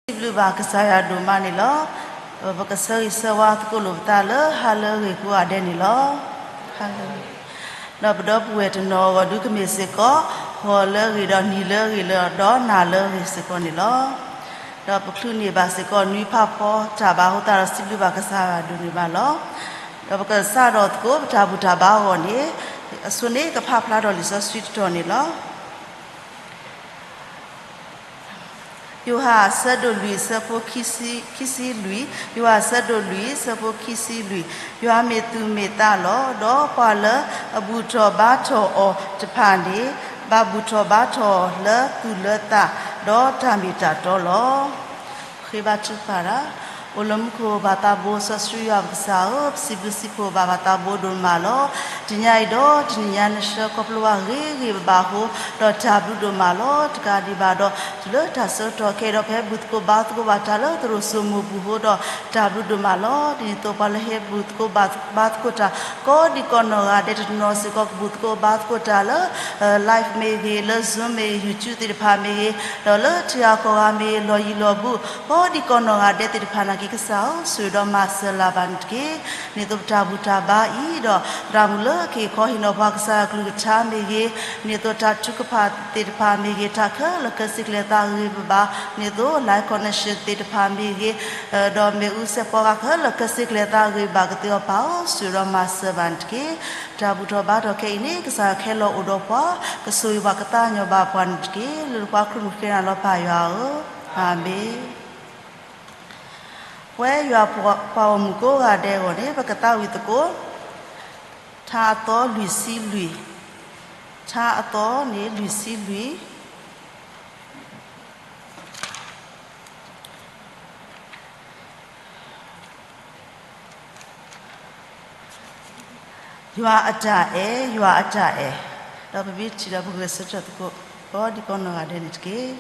စံးဘျုးဘၣ်ကစၢ်ယွၤဒိၣ်မးန့ၣ်လီၤ. ပကဆၢဂ့ၤဆၢဝါသကိးလိာ်ပသးလၢဟါလၢအဂ့ၤကိးဂၤဒဲးန့ၣ်လီၤ. ဒီးပဒီပုၢ်ဝဲၢ်တနီၤအဂီၢ်ဒုးကမ့ၢ်စ့ၢ်ကီး ဂီၤလၢအဂ့ၤဒီးနံၤလၢအဂ့ၤလၢဒီးနၤလၢအဂ့ၤစ့ၢ်ကီးန့ၣ်လီၤ. ဒီးပချုးန့ၢ်ဘၣ်စ့ၢ်ကီးနွံဖးဖီတၢ်ဘါအဃိသတးဒီး စံးဘျုးဘၣ်ကစၢ်ယွၤဒိၣ်န့ၢ်ဘၣ်လီၤ. ဒီးပကစးထီၣ်သကိးပတၢ်ဘူၣ်တၢ်ဘါအဂီၢ်န့ၣ်, အဆိန့ၣ်ကဖးဖျါထီၣ်လံာ်စီဆှံတတီၢ်န့ၣ်လီၤ. ယိၤဟၣ်အဆၢဒိၣ်လွံၢ်အဆၢဖိခံဆံလွံၢ်, ယိၤဟၣ်အဆၢဒိၣ်လွံၢ်အဆၢဖိခံဆံလွံၢ်, ယွၤမ့ၢ်သူၣ်မ့ၢ်သးလီၤ. ဒီးပှၤလၢအဘူၣ်ထီၣ်ဘါထီၣ်အီၤတဖၣ်န့ၣ် ဘၣ်ဘူၣ်ထီၣ်ဘါထီၣ်အီၤလၢသူၣ်လၢသး, ဒီးတၢ်မ့ၢ်တၢ်တီလီၤ. ဃ့ဘါထုကဖၣ်တၢ်, အိၣ်လၢမူခိၣ်ဘၣ်သးဘိစီဆှံယွၤပကစၢ်ဧၢ, ပစံးဘျုးစံးဖှိၣ်ဘၣ်ဘၣ်သးဘိဒိၣ်မးလီၤ. တနံၤညါအံၤဒီးတနံၤညါနဆှၢခီဖျိဘၣ်ဂ့ၤဂ့ၤဘၣ်ဘၣ်အဃိ, ဒီးတၢ်ဘျုးဒိၣ်မးလီၤ. တကးဒံးဘၣ်ဒီး တုၤလၢတၢ်ဆၢကတီၢ်ခဲအံၤဒီး ပဟဲဘူၣ်သကိးဘါသကိးဘၣ်တၢ်လၢသရိာ်စိမိၤပူၤအဃိဒီး တၢ်ဘျုးဒိၣ်မးလီၤ. ဒ်သိးပှၤလၢဟဲဘူၣ်သကိးဘါသကိးတၢ် ကိးဒံကိးနီၢ်ဂၤဒဲးတနီၤစ့ၢ်ကီး ကဘူၣ်သကိးဘါသကိးတၢ်လၢ live မ့ၢ်ဂ့ၤ, လၢ Zoom မ့ၢ်ဂ့ၤ, YouTube သ့ၣ်တဖၣ်မ့ၢ်ဂ့ၤ, ဒီးလၢထံဂၤကီၢ်ဂၤမ့ၢ်ဂ့ၤ, လီၢ်ယံၤလီၢ်ဘူး ကိးဒံကိးနီၢ်ဂၤဒဲးသ့ၣ်တဖၣ်နာ်က့ ကစၢ်ဧၢ, ဆိၣ်ဂ့ၤဒီးမၤစၢၤလၢ်ဘၣ်န့ၣ်တက့ၢ်. ဒ်သိးပတၢ်ဘူၣ်တၢ်ဘါအံၤဒီး သရၣ်မုၣ်လၢကဟ့ၣ်ခီဟ့ၣ်နီၤပှၤကစၢ်ယွၤကလုၢ်ကထါမ့ၢ်ဂ့ၤ, ဒ်သိးတၢ်ထုကဖၣ်သ့ၣ်တဖၣ်မ့ၢ်ဂ့ၤ, တၢ်ခဲလၢာ်ခဲဆ့ကျဲၤသးဂ့ၤဂ့ၤဘၣ်ဘၣ်, ဒ်သိး live connection သ့ၣ်တဖၣ်မ့ၢ်ဂ့ၤ, ဒီးမ့ၣ်အူစဲးဖီကဟၢလၢာ်ခဲဆ့ကျဲၤသးဂ့ၤဘၣ်ကသ့အီၤပၢ်ဧၢ, ဆိၣ်ဂ့ၤဒီးမၤစၢၤဘၣ်န့ၣ်တက့ၢ်. တၢ်ဘူၣ်ထီၣ်ဘါထီၣ်ခဲအံၤန့ၣ် ကစၢ်ယွၤခဲလၢာ်အိၣ်ဒီးပှၤ, ကဆိၣ်ဂ့ၤပှၤကသးကညီၤဘၣ်ပှၤန့ၣ်တက့ၢ်. လၢပှၤခရံာ်မုၣ်ဃ့နၤလီၤပၢ်ယွၤဧၢ, အၤမ့ၣ်. ပဝဲယွၤပှၤဂီၢ်မုၢ်ကိးဂၤဒဲးအဂီၢ်န့ၣ် ပကသးဝံၣ်သကိး ထါအသီလွံၢ်ဆံလွံၢ်, ထါအသီန့ၣ်လွံၢ်ဆံလွံၢ်. ယွၤအတၢ်အဲၣ်, ယွၤအတၢ်အဲၣ်, ဒီးပမ့ၢ်ထံၣ်ဒီးပဂဲၤဆၢထၢၣ်သကိး ကိးဒံကိးနီၢ်ဂၤဒဲးန့ၣ်တက့ၢ်.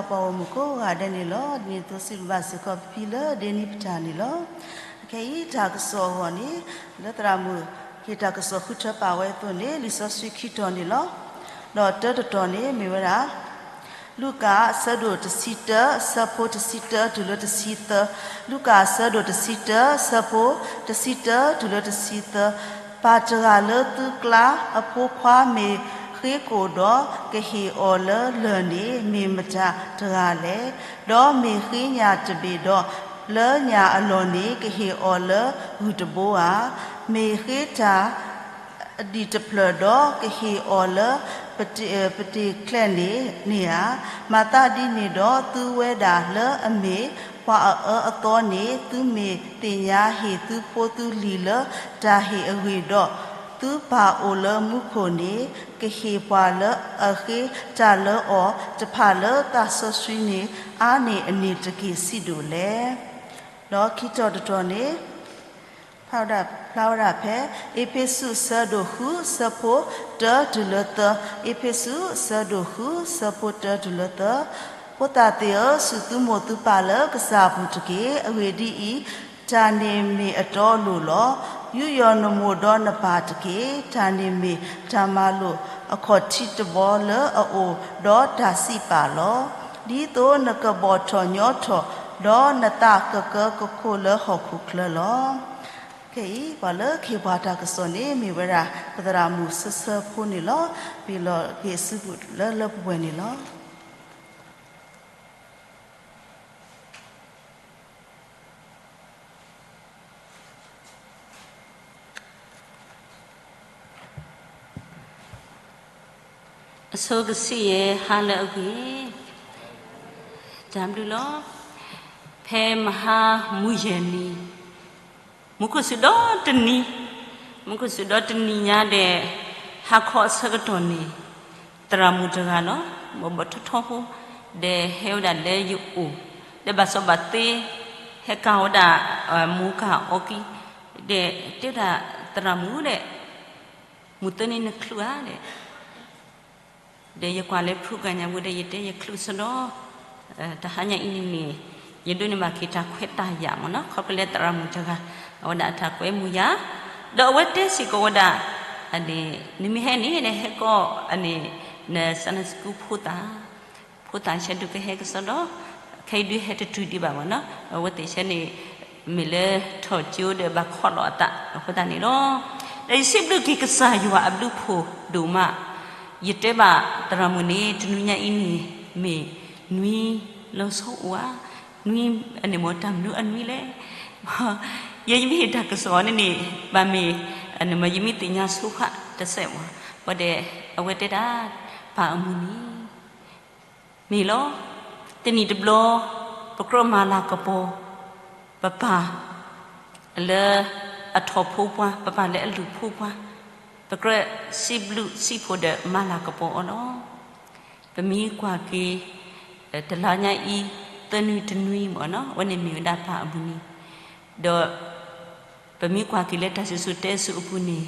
ပှၤဂီၢ်မုၢ်ကိးဂၤဒဲးန့ၣ်လီၤ. ဒ်န့ၣ်အသိးစံးဘျုးဘၣ်စ့ၢ်ကီးပဖံလၢဒ့နံၣ်ပတၢ်န့ၣ်လီၤ. အခဲအံၤတၢ်ကစီၣ်အဂီၢ်န့ၣ် လၢသရၣ်မုၣ် ဟ့ၣ်တၢ်ကစီၣ်ဃုထၢပာ်ဝဲအသိးန့ၣ် လံာ်စီဆှံခံတီၤန့ၣ်လီၤ. ဒီးတၢတတီၤန့ၣ်မ့ၢ်ဝဲဒၣ် လူၤကၣ်အဆၢဒိၣ်တဆံတၢ အဆၢဖိတဆံတၢတုၤလၢတဆံသၢ, လူၤကၣ်အဆၢဒိၣ်တဆံတၢ အဆၢဖိတဆံတၢတုၤလၢတဆံသၢ, ပၢ်တဂၤလၢသုကျါအဖိခွါမ့ၢ်ဃ့ကိာ်ဒီးကဟ့ၣ်အီၤလၢလၢၢ်န့ၣ် မ့ၢ်မတၤတဂၤလဲၣ်. ဒီးမ့ၢ်ဃ့ညၣ်တဘ့ၣ်ဒီး လၢညၣ်အလီၢ်န့ၣ် ကဟ့ၣ်အီၤလၢဂုၢ်တဘိဧါ. မ့ၢ်ဃ့တၢ် အဒံၣ်တဖျၢၣ်ဒီး ကဟ့ၣ်အီၤလၢ ပတ့ၢ်ကျဲန့ၣ်ဧါ. မၤသးဒ်န့ၣ်ဒီး သုဝဲဒၣ်လၢအမ့ၢ်ပှၤအအၢအသီန့ၣ် သုမ့ၢ်သ့ၣ်ညါဟ့ၣ်သုဖိသုလံၤလၢတၢ်ဟ့ၣ်အဂ့ၢ်ဒီး သုပၢ်အိၣ်လၢမူခိၣ်န့ၣ် ကဟ့ၣ်ပှၤလၢအဃ့တၢ်လၢအီၤတဖၣ်လၢသးစီဆှံန့ၣ် အါန့ၢ်အန့ၣ်တက့ၢ်စံးဒိၣ်လဲၣ်. ဒီးခံတီၤတတီၤန့ၣ် ဖျါဝဲဒၣ်ဖဲ အ့းဖ့းစူး အဆၢဒိၣ်ဃု အဆၢဖိတၢတုၤလၢသၢ, အ့းဖ့းစူး အဆၢဒိၣ်ဃု အဆၢဖိတၢတုၤလၢသၢ, ဖိသၣ်သ့ၣ်ဧၢ, စူၢ်သုမိၢ်သုပၢ်လၢကစၢ်အပူၤတက့ၢ်. အဂ့ၢ်ဒ်အံၤ, တၢ်န့ၣ်မ့ၢ်အတီအလိၤလီၤ. ယူးယီၣ်နမိၢ်ဒီးနပၢ်တက့ၢ်. တၢ်န့ၣ်မ့ၢ်တၢ်မၤလိာ်အခီၣ်ထံးတဘီလၢအအိၣ်ဒီးတၢ်စံးပာ်လီၤ. ဒ်သိးနကဘီၣ်ထီၣ်ညီထီၣ်, ဒီးနသးကကၢကခိၣ်လၢဟီၣ်ခိၣ်ချၢလီၤ. ခဲအံၤ ပှၤလၢကဟ့ၣ်ပှၤတၢ်ကစီၣ်န့ၣ် မ့ၢ်ဝဲဒၣ် ပသရၣ်မုၣ်ဆၢဆၢဖိန့ၣ်လီၤ. ပလီၢ်က့ၤစုပူၤလၢလၢပှဲၤပှဲၤန့ၣ်လီၤ. အဆိကစံးယဲၢ်ဟါလၢအဂ့ၤ, တၢ်ဘျုးလီၤ. ဖဲမဟါမုၢ်ယဲၢ်နံၤ, မူခိၣ်စူၤဒီတနံၤ, မူခိၣ်စူၤဒီတနံၤညါဒီး ဟါခီအဆၢကတီၢ်န့ၣ် သရၣ်မုၣ်တဂၤလီၤ, ဘီဘီထီထီဖိ, ဒီးဟဲဝဲဒၣ်လၢယအိၣ်, ဒီးဘၣ်စီဘၣ်သ့ ဟဲကၤဝဲဒၣ် မူကၤအီကံ, ဒီးတဲဝဲဒၣ် သရၣ်မုၣ်ဒီး မုၢ်သၢနံၤနချုးဧါဒီး ဒီးယကွၢ်လၢ program ညါပူၤဒီး ယတဲယချုးစ့ၢ်ဒီး တဟါညါအံၤန့ၣ်န့ၣ် ယဒိးန့ၢ်ဘၣ်က့ၤတၢ်ခွဲးတၢ်ယာ်မ့ၢ်နီၤ, ခီဖျိလၢသရၣ်မုၣ်တဂၤ အဝဲဒၣ်အတၢ်ကွဲမုာ်ယၤ, ဒီးအဝဲတဲစ့ၢ်ကီးဝဲဒၣ် နမ့ၢ်ဟဲန့ၣ် နဟဲကီးန့ၣ် န Sunday school ဖိသၣ် ဖိသၣ်ဆဲဒုးကဟဲကစီဒီး ခဲအံၤဒုးဟဲတတုၤဒံးဘၣ်မ့ၢ်နီၤ, အဝဲသ့ၣ်ဆဲန့ၣ် မ့ၢ်လၢထီၣ်ကၠိဒီးဘၣ်ခီၣ်လီၤအသးအဃိသတးန့ၣ်လီၤ. ဒီးယစံးဘျုးက့ၤကစၢ်ယွၤအဘျုးဖှိၣ်ဒိၣ်မး, ယတဲဘၣ်သရၣ်မုၣ်န့ၣ် တနွံညါအံၤန့ၣ် မ့ၢ်နွံလီၤဆီအိၣ်ဧါ, နွံန့ၣ်မ့ၢ်တၢ်မနုၤအနွံလဲၣ်, ယဲယမ့ၢ်ဟ့ၣ်တၢ်ကစီၣ်န့ၣ်န့ၣ် ဘၣ်မ့ၢ် ယမ့ၢ်သ့ၣ်ညါဆိဃာ်တစဲးမ့ၢ်, ဘၣ်ဒီး အဝဲတဲဒၣ် ပၢ်အမုၢ်နံၤ မ့ၢ်လီၤ. တနံၣ်တဘျီ ပကြၢးမၤလၤကပီၤ ပပၢ် လၢအထီၣ်ဖိပှၤ, ပပၢ်လၢအလုၢ်ဖိပှၤ, ပကြၢးစံးဘျုးစံးဖှိၣ်ဒီးမၤလၤကပီၤအီၤလီၤ. ပမ့ၢ်ကွၢ်က့ၤ တလါညါအံၤ သၢနွံတနွံမ့ၢ်နီၤ, အဝဲန့ၣ်မ့ၢ်ဝဲဒၣ်ပၢ်အမုၢ်နံၤ, ဒီး ပမ့ၢ်ကွၢ်က့ၤလၢတၢ်စံၣ်စိၤတဲစိၤအပူၤန့ၣ်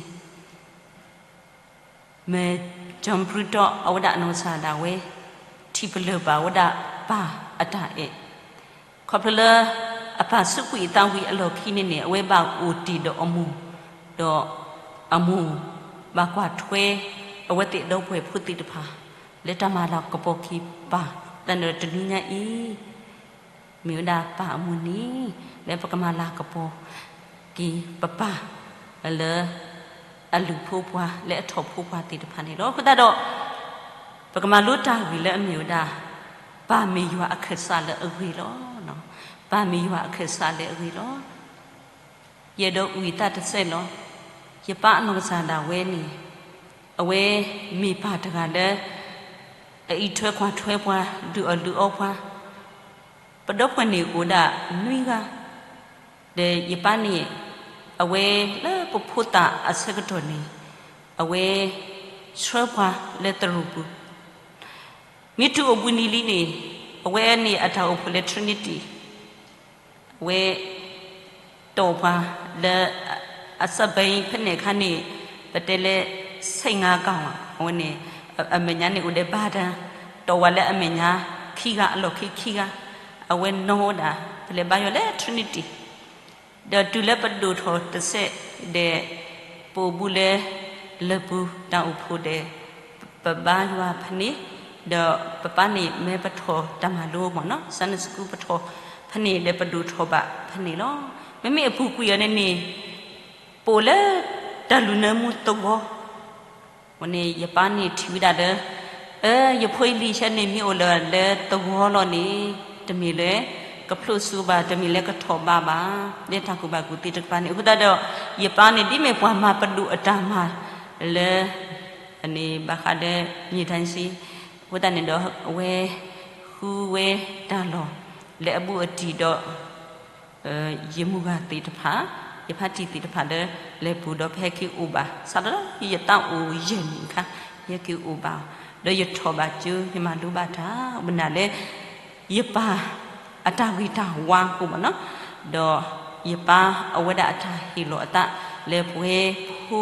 မ့ၢ် ကၠီၣ်ပြူတီ အဝဲဒၣ်အနီၢ်ကစၢ်ဒၣ်ဝဲ ထံၣ်ပလၢၢ်ဘၣ်ဝဲဒၣ်ပၢ်အတၢ်အဲၣ်, ခီဖျိလၢ အပၢ်စူးကွံာ်အသးဝံၤအလီၢ်ခံန့ၣ်န့ၣ် အဝဲဘၣ်အိၣ်တ့ၢ်ဒီးအမိၢ်, ဒီးအမိၢ် ဘၣ်ကွၢ်ထွဲ အဝဲသ့ၣ်ဒီပုၢ်ဝဲၢ်ဖိသ့ၣ်တဖၣ် လၢတၢ်မၤလၤကပီၤက့ၤပၢ်, သနာ်ဒီးတနွံညါအံၤ မ့ၢ်ဝဲဒၣ်ပၢ်အမုၢ်နံၤ လၢပကမၤလၤကပီၤက့ၤပပၢ် လၢ အလုၢ်ဖိပှၤ လၢအထီၣ်ဖိပှၤသ့ၣ်တဖၣ်န့ၣ်လီၤ. အဃိသတးဒီး ပကမၤလိတၢ်ဂ့ၢ်လၢအမ့ၢ်ဝဲဒၣ် ပၢ်မ့ၢ်ယွၤအခၢၣ်စးလၢအဂ့ၤလီၤ. ပၢ်မ့ၢ်ယွၤအခၢၣ်စးလၢအဂ့ၤလီၤ. ယအဲၣ်ဒိးအုၣ်ယသးတစဲးလီၤ. ယပၢ်အနီၢ်ကစၢ်ဒၣ်ဝဲန့ၣ် အဝဲမ့ၢ်ပၢ်တဂၤလၢ အအံးထွဲကွၢ်ထွဲပှၤ ဒုးအီၣ်လုၢ်အီပှၤ ပဒီပုၢ်ဝဲၢ်န့ၣ်အိၣ်ဒၣ်နွံဂၤ, ဒီးယပၢ်န့ၣ် အဝဲလၢပဖိသၣ်အဆၢကတီၢ်န့ၣ် အဝဲ ဆှၢပှၤလၢသရိာ်ပူၤ, မ့ၢ်တုၤအိၣ်ဘှံးနံၤလံန့ၣ် အဝဲန့ၣ်အတၢ်အိၣ်ဖှိၣ်လၢ Trinity အဝဲ တီၢ်ပှၤလၢ အစၢဘဲဖဲန့ၣ်အခါန့ၣ် ပတဲလၢ ဆဲးငါကီၢ် အဝဲန့ၣ် အမဲာ်ညါန့ၣ်အိၣ်ဒီးဘၣ်တၢ် တီၢ်ဝဲလၢအမဲာ်ညါ ခံဂၤအလီၢ်ခံခံဂၤ, အဝဲနီၣ်ဝဲဒၣ် ပလဲၤဘါယွၤလၢ Trinity, ဒီးတုၤလၢပဒိၣ်ထီၣ်တစဲးဒီး ပအိၣ်ဘူးလၢ လၢၢ်ပူၤတၢ်အိၣ်ဖှိၣ်ဒီး ပဘါယွၤဖဲန့ၣ်, ဒီးပပၢ်န့ၣ်မ့ၢ်ပထီၣ်တၢ်မၤလိမ့ၢ်နီၤ, Sunday school ပထီၣ်ဖဲန့ၣ်ဒီးပဒိၣ်ထီၣ်ဘၣ်ဖဲန့ၣ်လီၤ. မ့မ့ၢ်အပူၤကွံာ်အီၤန့ၣ်န့ၣ် ပအိၣ်လၢတၢ်လူၤနၢမူသဝီ ဝဲန့ၣ် ယပၢ်န့ၣ်ထံၣ်ဝဲဒၣ်လၢ အၢ ယဖိယလံၤဆဲန့ၣ် မ့ၢ်အိၣ်လၢလၢသဝီလီၤန့ၣ် တမ့ၢ်လၢကဖျိးစိဘၣ်, တမ့ၢ်လၢကထီၣ်ဘးဘၣ်, လၢတၢ်ကူၣ်ဘၣ်ကူၣ်သ့တကပၤန့ၣ်. အဃိသတးဒီး ယပၢ်န့ၣ်ဒ်မ့ၢ်ပှၤမၤပဒိၣ်အတၢ်မၤလၢ န့ၣ်ဘၣ်ဃးဒီး မြေတိုင်းစစ်, အဃိသတးန့ၣ်ဒီး အဝဲဃုဝဲတၢ်လီၢ်လၢအဘူးအတံၢ်ဒီး ယမုၢ်ဂၤသ့ၣ်တဖၣ်, ယဖါတံၢ်သ့ၣ်တဖၣ်ဒီး လဲၤပူၤဒီး ပဟဲက့ၤအိၣ်ဘၣ်, စးထီၣ်လၢယသးအိၣ်ယဲၢ်နံၣ်အခါ ယဟဲက့ၤအိၣ်ဘၣ်, ဒီးယထီၣ်ဘၣ်ကၠိ ယမၤလိဘၣ်တၢ်, ဘၣ်နၤလၢ ယပၢ်အတၢ်ဂ့ၤတၢ်ဝါအဃိမ့ၢ်နီၤ, ဒီးယပၢ်အဝဲဒၣ်အတၢ်ဟ့ၣ်လီၤအသးလၢပဝဲ ဖိ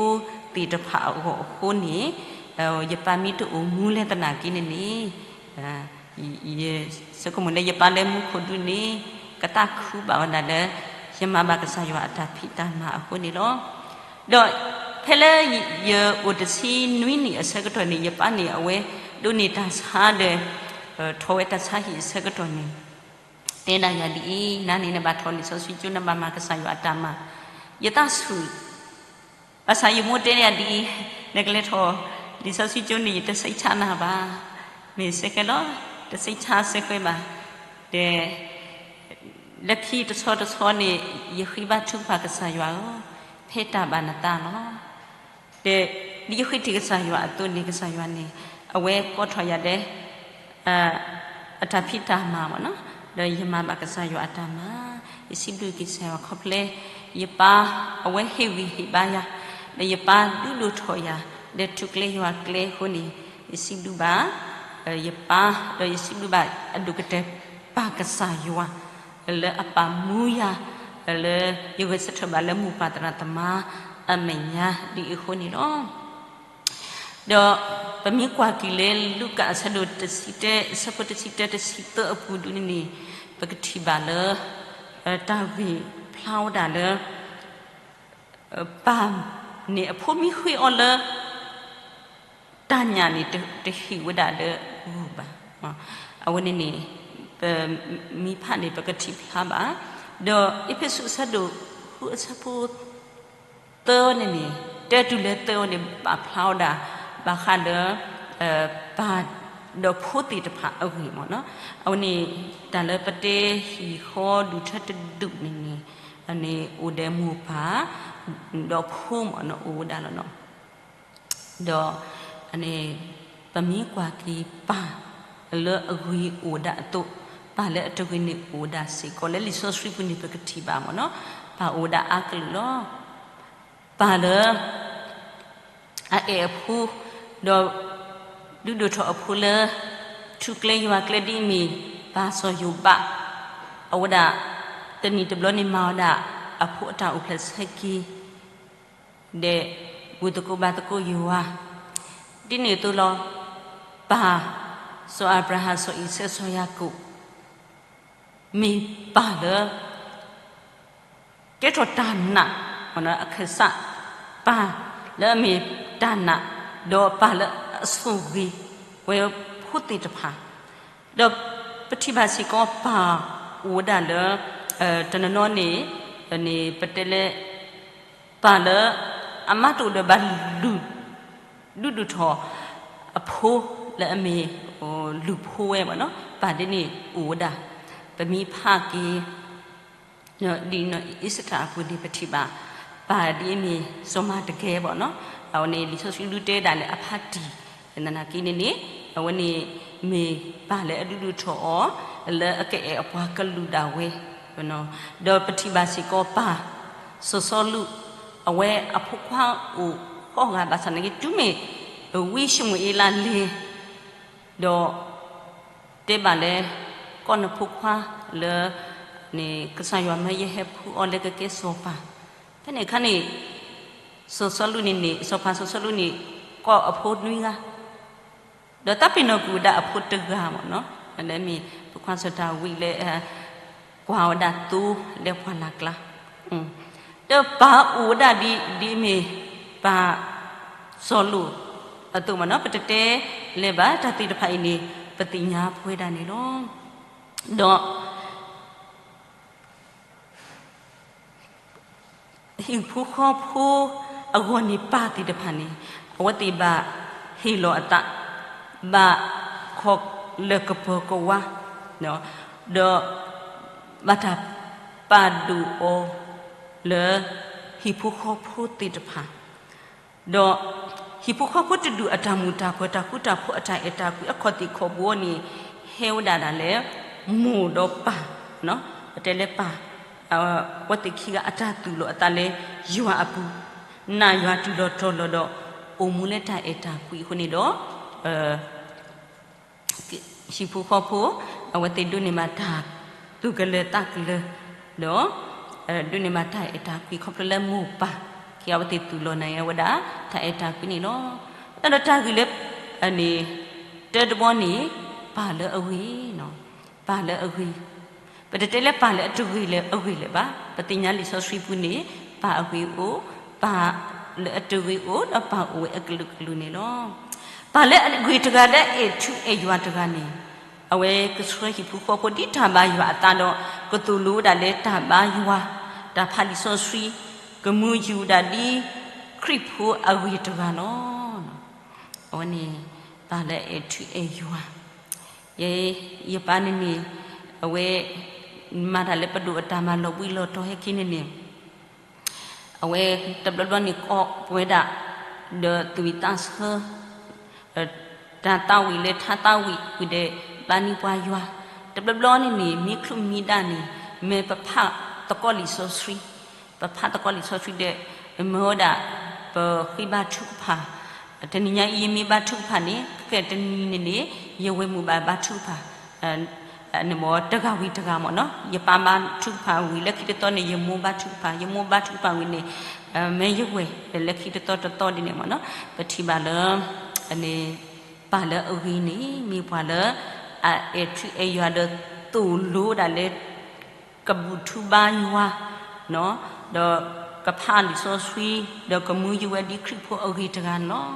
သ့ၣ်တဖၣ်အဂီၢ်အဃိန့ၣ်, ယပၢ်မ့ၢ်တအိၣ်မူလၢသနာ်က့န့ၣ်န့ၣ် ယဆိကမိၣ်လၢယပၢ်လၢမူခိၣ်ဒူန့ၣ် ကသးခုဘၣ်ဝဲဒၣ်လၢ ယမၤဘၣ်ကစၢ်ယွၤအတၢ်ဖံးတၢ်မၤအဃိန့ၣ်လီၤ. ဒီးဖဲလၢယအိၣ်တဆံနွံနံၣ်အဆၢကတီၢ်န့ၣ် ယပၢ်န့ၣ် အဝဲဒိးန့ၢ်တၢ်ဆါဒီး ထီၣ်ဝဲတၢ်ဆါဟံၣ်အဆၢကတီၢ်န့ၣ် တဲဒၣ်ယၤဒ်အံၤ, နၤန့ၣ်နဘၣ်ထီၣ်လံာ်စီဆှံကၠိ နဘၣ်မၤကစၢ်ယွၤအတၢ်မၤ, ယသးဆူၣ် ဘၣ်ဆၣ်ယမိၢ်တဲယၤဒ်အံၤ, နကလဲၤထီၣ်လံာ်စီဆှံကၠိန့ၣ် ယတစိတ်ချနၤဘၣ်, မ့ၢ်စ့ၢ်ကီးလီၤ, တစိတ်ချစ့ၢ်ကီးဘၣ်, ဒီး လၢခံတဆီတဆီန့ၣ် ယဃ့ဘါထုကဖၣ်ကစၢ်ယွၤဧၢ, ဖဲတၢ်ဘၣ်နသးလီၤ. ဒီးဒ်ယဃ့တ့ၢ်ကစၢ်ယွၤအသိးန့ၣ် ကစၢ်ယွၤန့ၣ် အဝဲကိးထီၣ်ယၤဒီး အတၢ်ဖံးတၢ်မၤမ့ၢ်နီၤ, ဒီးယမၤဘၣ်ကစၢ်ယွၤအတၢ်မၤ, ယစံးဘျုးက့ၤကစၢ်ယွၤခီဖျိ ယပၢ်အဝဲဟ့ၣ်ဂံၢ်ဟ့ၣ်ဘါယၤ, ဒီးယပၢ်ဒုးဒိၣ်ထီၣ်ယၤ လၢထူကျဲယွၤကျဲအဃိန့ၣ် ယစံးဘျုးဘၣ် ယပၢ်, ဒီးယစံးဘျုးဘၣ်အဒိၣ်ကတၢၢ်ပၢ်ကစၢ်ယွၤ လၢအပာ်မူယၤ လၢယဂဲၤဆၢထၢၣ်ဘၣ်လၢမိၢ်ပၢ်သရၣ်သမါအမဲာ်ညါဒ်အံၤအဃိန့ၣ်လီၤ. ဒီးပမ့ၢ်ကွၢ်က့ၤလၢလူၤကၣ်အဆၢဒိၣ်တဆံတၢ အဆၢဖိတဆံတၢ တဆံသၢအပူၤဒ်န့ၣ်န့ၣ် ပကထံၣ်ဘၣ်လၢ တၢ်ဂ့ၢ်ဖျါဝဲဒၣ်လၢ ပၢ်န့ၣ်အဖိမ့ၢ်ဃ့အီၤလၢ တၢ်ညၣ်န့ၣ် တဟ့ၣ်ဝဲဒၣ်လၢဂုၢ်ဘၣ်. အဝဲန့ၣ်န့ၣ် ပမ့ၢ်ဖးန့ၣ် ပကထံၣ်ဖျါဘၣ်. ဒီးအ့းဖ့းစူးအဆၢဒိၣ်ဃုအဆၢဖိသၢန့ၣ်န့ၣ် တၢတုၤလၢသၢန့ၣ် ပာ်ဖျါဝဲဒၣ် ဘၣ်ဃးလၢ ပၢ်ဒီးဖိသ့ၣ်တဖၣ်အဂ့ၢ်မ့ၢ်နီၤ. အဝဲန့ၣ် တၢ်လၢပတဲဟံၣ်ဃီဒူၣ်ထၢတဒူၣ်န့ၣ်န့ၣ် န့ၣ်အိၣ်ဒီးမိၢ်ပၢ် ဒီးဖိမ့ၢ်နီၤ အိၣ်ဝဲဒၣ်လီၤနီၤ. ဒီး ပမ့ၢ်ကွၢ်က့ၤပၢ်လၢအဂ့ၤအိၣ်ဝဲဒၣ်အသိး, ပၢ်လၢအတဂ့ၤန့ၣ်အိၣ်ဝဲဒၣ်စ့ၢ်ကီး လၢလံာ်စီဆှံပူၤန့ၣ် ပကထံၣ်ဘၣ်မ့ၢ်နီၤ, ပၢ်အိၣ်ဝဲဒၣ်အါကလုာ်လီၤ. ပၢ်လၢ အအဲၣ်အဖိ, ဒီး ဒုးဒိၣ်ထီၣ်အဖိလၢ ထူကျဲယွၤကျဲဒ်အမ့ၢ် ပၢ်စီၤယိၤဘး, အဝဲဒၣ် တနံၣ်တဘျီန့ၣ်မၤဝဲဒၣ် အဖိအတၢ်အိၣ်ဖျဲၣ်ဆၢက့ၤ ဒီး ဂုာ်သကိးဘၣ်သကိးယွၤ, ဒ်န့ၣ်အသိးလီၤ. ပၢ် စီၤအၤဘြၤဟၣ် စီၤအံၤစဲး စီၤယၤကိာ် မ့ၢ်ပၢ်လၢ ကဲထီၣ်တၢ်နာ် အခၢၣ်စး ပၢ်လၢအမ့ၢ်တၢ်နာ် ဒီးပၢ်လၢအဆိၣ်ဂ့ၤ ပဝဲဖိသ့ၣ်တဖၣ်, ဒီးပထံၣ်ဘၣ်စ့ၢ်ကီးပၢ်အိၣ်ဝဲဒၣ်လၢ တနီၤနီၤန့ၣ် န့ၣ်ပတဲလၢ ပၢ်လၢ အမါတအိၣ်ဒီးဘၣ်လုၢ် ဒုးဒိၣ်ထီၣ်အဖိလၢအမ့ၢ် လုၢ်ဖိဝဲမ့ၢ်နီၤ, ပၢ်ဒ်န့ၣ်အိၣ်ဝဲဒၣ်, ပမ့ၢ်ဖးက့ၤ ဒ်အ့စတၢၣ်အပူၤန့ၣ် ပထံၣ်ဘၣ် ပၢ်ဒ်အမ့ၢ်စီၤမၤတကဲမ့ၢ်နီၤ, အဝဲန့ၣ် လံာ်စီဆှံဒုးတဲဒၣ်လၢအဖါတံၢ် သနာ်က့န့ၣ်န့ၣ် အဝဲန့ၣ်မ့ၢ်ပၢ်လၢအဒုးဒိၣ်ထီၣ်အီၤ လၢအကအဲၣ်အပှၤကလုာ်ဒၣ်ဝဲ, ဒီးပထံၣ်ဘၣ်စ့ၢ်ကီးပၢ် စီၤစီလူး အဝဲအဖိခွါအိၣ်ဃိးဂၤဘၣ်ဆၣ်နာ်က့ တုၤမ့ၢ် ဝံၡမူၤအ့လးလဲၤ ဒီး တဲဘၣ်လၢ ကီၢ်နဖိခွါလၢ ကစၢ်ယွၤမၢယဟဲဖှူအီၤလၢကကဲစီၤပၤ, ဖဲန့ၣ်အခါန့ၣ် စီၤစီလူးန့ၣ်န့ၣ် စီၤပၤစီၤစီလူးန့ၣ် ကိးအဖိနွံဂၤ, ဒီးတၢ်ပ့ၤနီၣ်ကွံာ်ဝဲဒၣ်အဖိတဂၤမ့ၢ်နီၤ လၢမ့ၢ်ဖိခွါစီၤဒၤဝံးလၢ ကွၢ်ဝဲဒၣ်သိလၢပှၢ်လၢ်ကျါ, ဒီးပၢ်အိၣ်ဝဲဒၣ်ဒ် ဒ်မ့ၢ်ပၢ်စီၤလိာ်အသိးမ့ၢ်နီၤ, ပတတဲလဲၤဘၣ်တၢ်သ့ၣ်တဖၣ်အံၤန့ၣ် ပသ့ၣ်ညါပဝဲဒၣ်န့ၣ်လီၤ. ဒီး ဟံၣ်ဖိဃီဖိအဂီၢ်န့ၣ် ပၢ်သ့ၣ်တဖၣ်န့ၣ် အဝဲသ့ၣ်ဘၣ်ဟ့ၣ်လီၤအသး, ဘၣ်ခိးလၢကပၢၤကဝါ, ဒီးဘၣ်တၢ်ပာ်ဒိၣ်အီၤလၢ ဟံၣ်ဖိဃီဖိသ့ၣ်တဖၣ်, ဒီးဟံၣ်ဖိဃီဖိတဒူၣ်အတၢ်မုာ်တၢ်ပၢၤ တၢ်ဃူတၢ်ဖိး အတၢ်အဲၣ်တၢ်ကွံ အခီၣ်သ့ၣ်ခီၣ်ဘိန့ၣ် ဟဲဝဲဒၣ်ဒၣ်လၢ မိၢ်ဒီးပၢ်, ပတဲလၢပၢ်, အဝဲသ့ၣ်ခံဂၤအတၢ်သူၣ်လီၤအသးလၢယွၤအပူၤ, နာ်ယွၤတုၤလီၤတီၤလီၤဒီး အိၣ်မူလၢတၢ်အဲၣ်တၢ်ကွံအဃိန့ၣ်ဒီး ဟံၣ်ဖိဃီဖိ အဝဲသ့ၣ်ဒိးန့ၢ်ဘၣ်တၢ်သူၣ်ကလၢၤသးကလၢၤ, ဒီး ဒိးန့ၢ်ဘၣ်တၢ်အဲၣ်တၢ်ကွံခီဖျိလၢမိၢ်ပၢ်ခံဂၤအဝဲသ့ၣ်သူၣ်လီၤန့ၢ်ဝဲဒၣ် တၢ်အဲၣ်တၢ်ကွံန့ၣ်လီၤ. တၢ်ဒီးတၢ်ဂ့ၢ်လၢ န့ၣ် တၢတဘီန့ၣ် ပၢ်လၢအဂ့ၤ, ပၢ်လၢအဂ့ၤ, ပတတဲလၢပၢ်လၢအတဂ့ၤလၢအဂ့ၤလၢၤဘၣ်. ပသ့ၣ်ညါလံာ်စီဆှံပူၤန့ၣ် ပၢ်အဂ့ၤအိၣ်, ပၢ်လၢအတဂ့ၤအိၣ်, ဒီးပၢ်အိၣ်ဝဲအကလုာ်ကလုာ်န့ၣ်လီၤ. ပၢ်လၢအဂ့ၤတဂၤလၢအအဲၣ်ထူအဲၣ်ယွၤတဂၤန့ၣ် အဝဲကဆှၢဟံၣ်ဖိဃီဖိဒ်တၢ်ဘါယွၤအသးဒီး ကသိၣ်လိဝဲဒၣ်လၢတၢ်ဘါယွၤ, တၢ်ဖးလံာ်စီဆှံ, ကမူယူၤဒၣ်ဒ်ခရံာ်ဖိအဂ့ၤတဂၤလီၤ. အဝဲန့ၣ် ပၢ်လၢအအဲၣ်ထူအဲၣ်ယွၤ, ယ ယပၢ်န့ၣ်န့ၣ် အဝဲ မၤတၢ်လၢပဒိၣ်အတၢ်မၤလီၤဘှံးလီၤတီၤဟဲက့ၤန့ၣ်န့ၣ် အဝဲတဘျီဘျီန့ၣ်ကိးပဝဲဒၣ် ဒီးသူၣ်ဝံၣ်သးဆၢ တၢ်သးဝံၣ်လၢထါသးဝံၣ်ဝံၤဒီး ဘါန့ၢ်ပှၤယွၤ, တဘျီဘျီန့ၣ်န့ၣ် မ့ၢ်ချုးမံဒၣ်န့ၣ် မ့ၢ်ပဖးသကိးလံာ်စီဆှံ, ပဖးသကိးလံာ်စီဆှံဒီး မ့ၢ်ဝဲဒၣ် ပဃ့ဘါထုကဖၣ်, တနံၤညါအံၤယမ့ၢ်ဘါထုကဖၣ်န့ၣ် ကဲတနံၤန့ၣ်န့ၣ် ယဝဲၢ်မုၣ်ဘၣ်ဘါထုကဖၣ် န့ၣ်မ့ၢ်တဂၤဝံၤတဂၤမ့ၢ်နီၤ, ယပၢ်ဘါထုကဖၣ်ဝံၤလၢခံတသီန့ၣ် ယမိၢ်ဘါထုကဖၣ်, ယမိၢ်ဘါထုကဖၣ်ဝံၤန့ၣ် မ့ၢ်ယဝဲၢ်လၢခံတသီတသီဒ်န့ၣ်မ့ၢ်နီၤ, ပထံၣ်ဘၣ်လၢ ပၢ်လၢအဂ့ၤန့ၣ် မ့ၢ်ပှၤလၢ အအဲၣ်ထူအဲၣ်ယွၤဒီးသိၣ်လိဒၣ်လၢ ကဘူၣ်ထူဘါယွၤ ဒီးကဖးလံာ်စီဆှံ ဒီးကမူယူၤဝဲဒ်ခရံာ်ဖိအဂ့ၤတဂၤန့ၣ်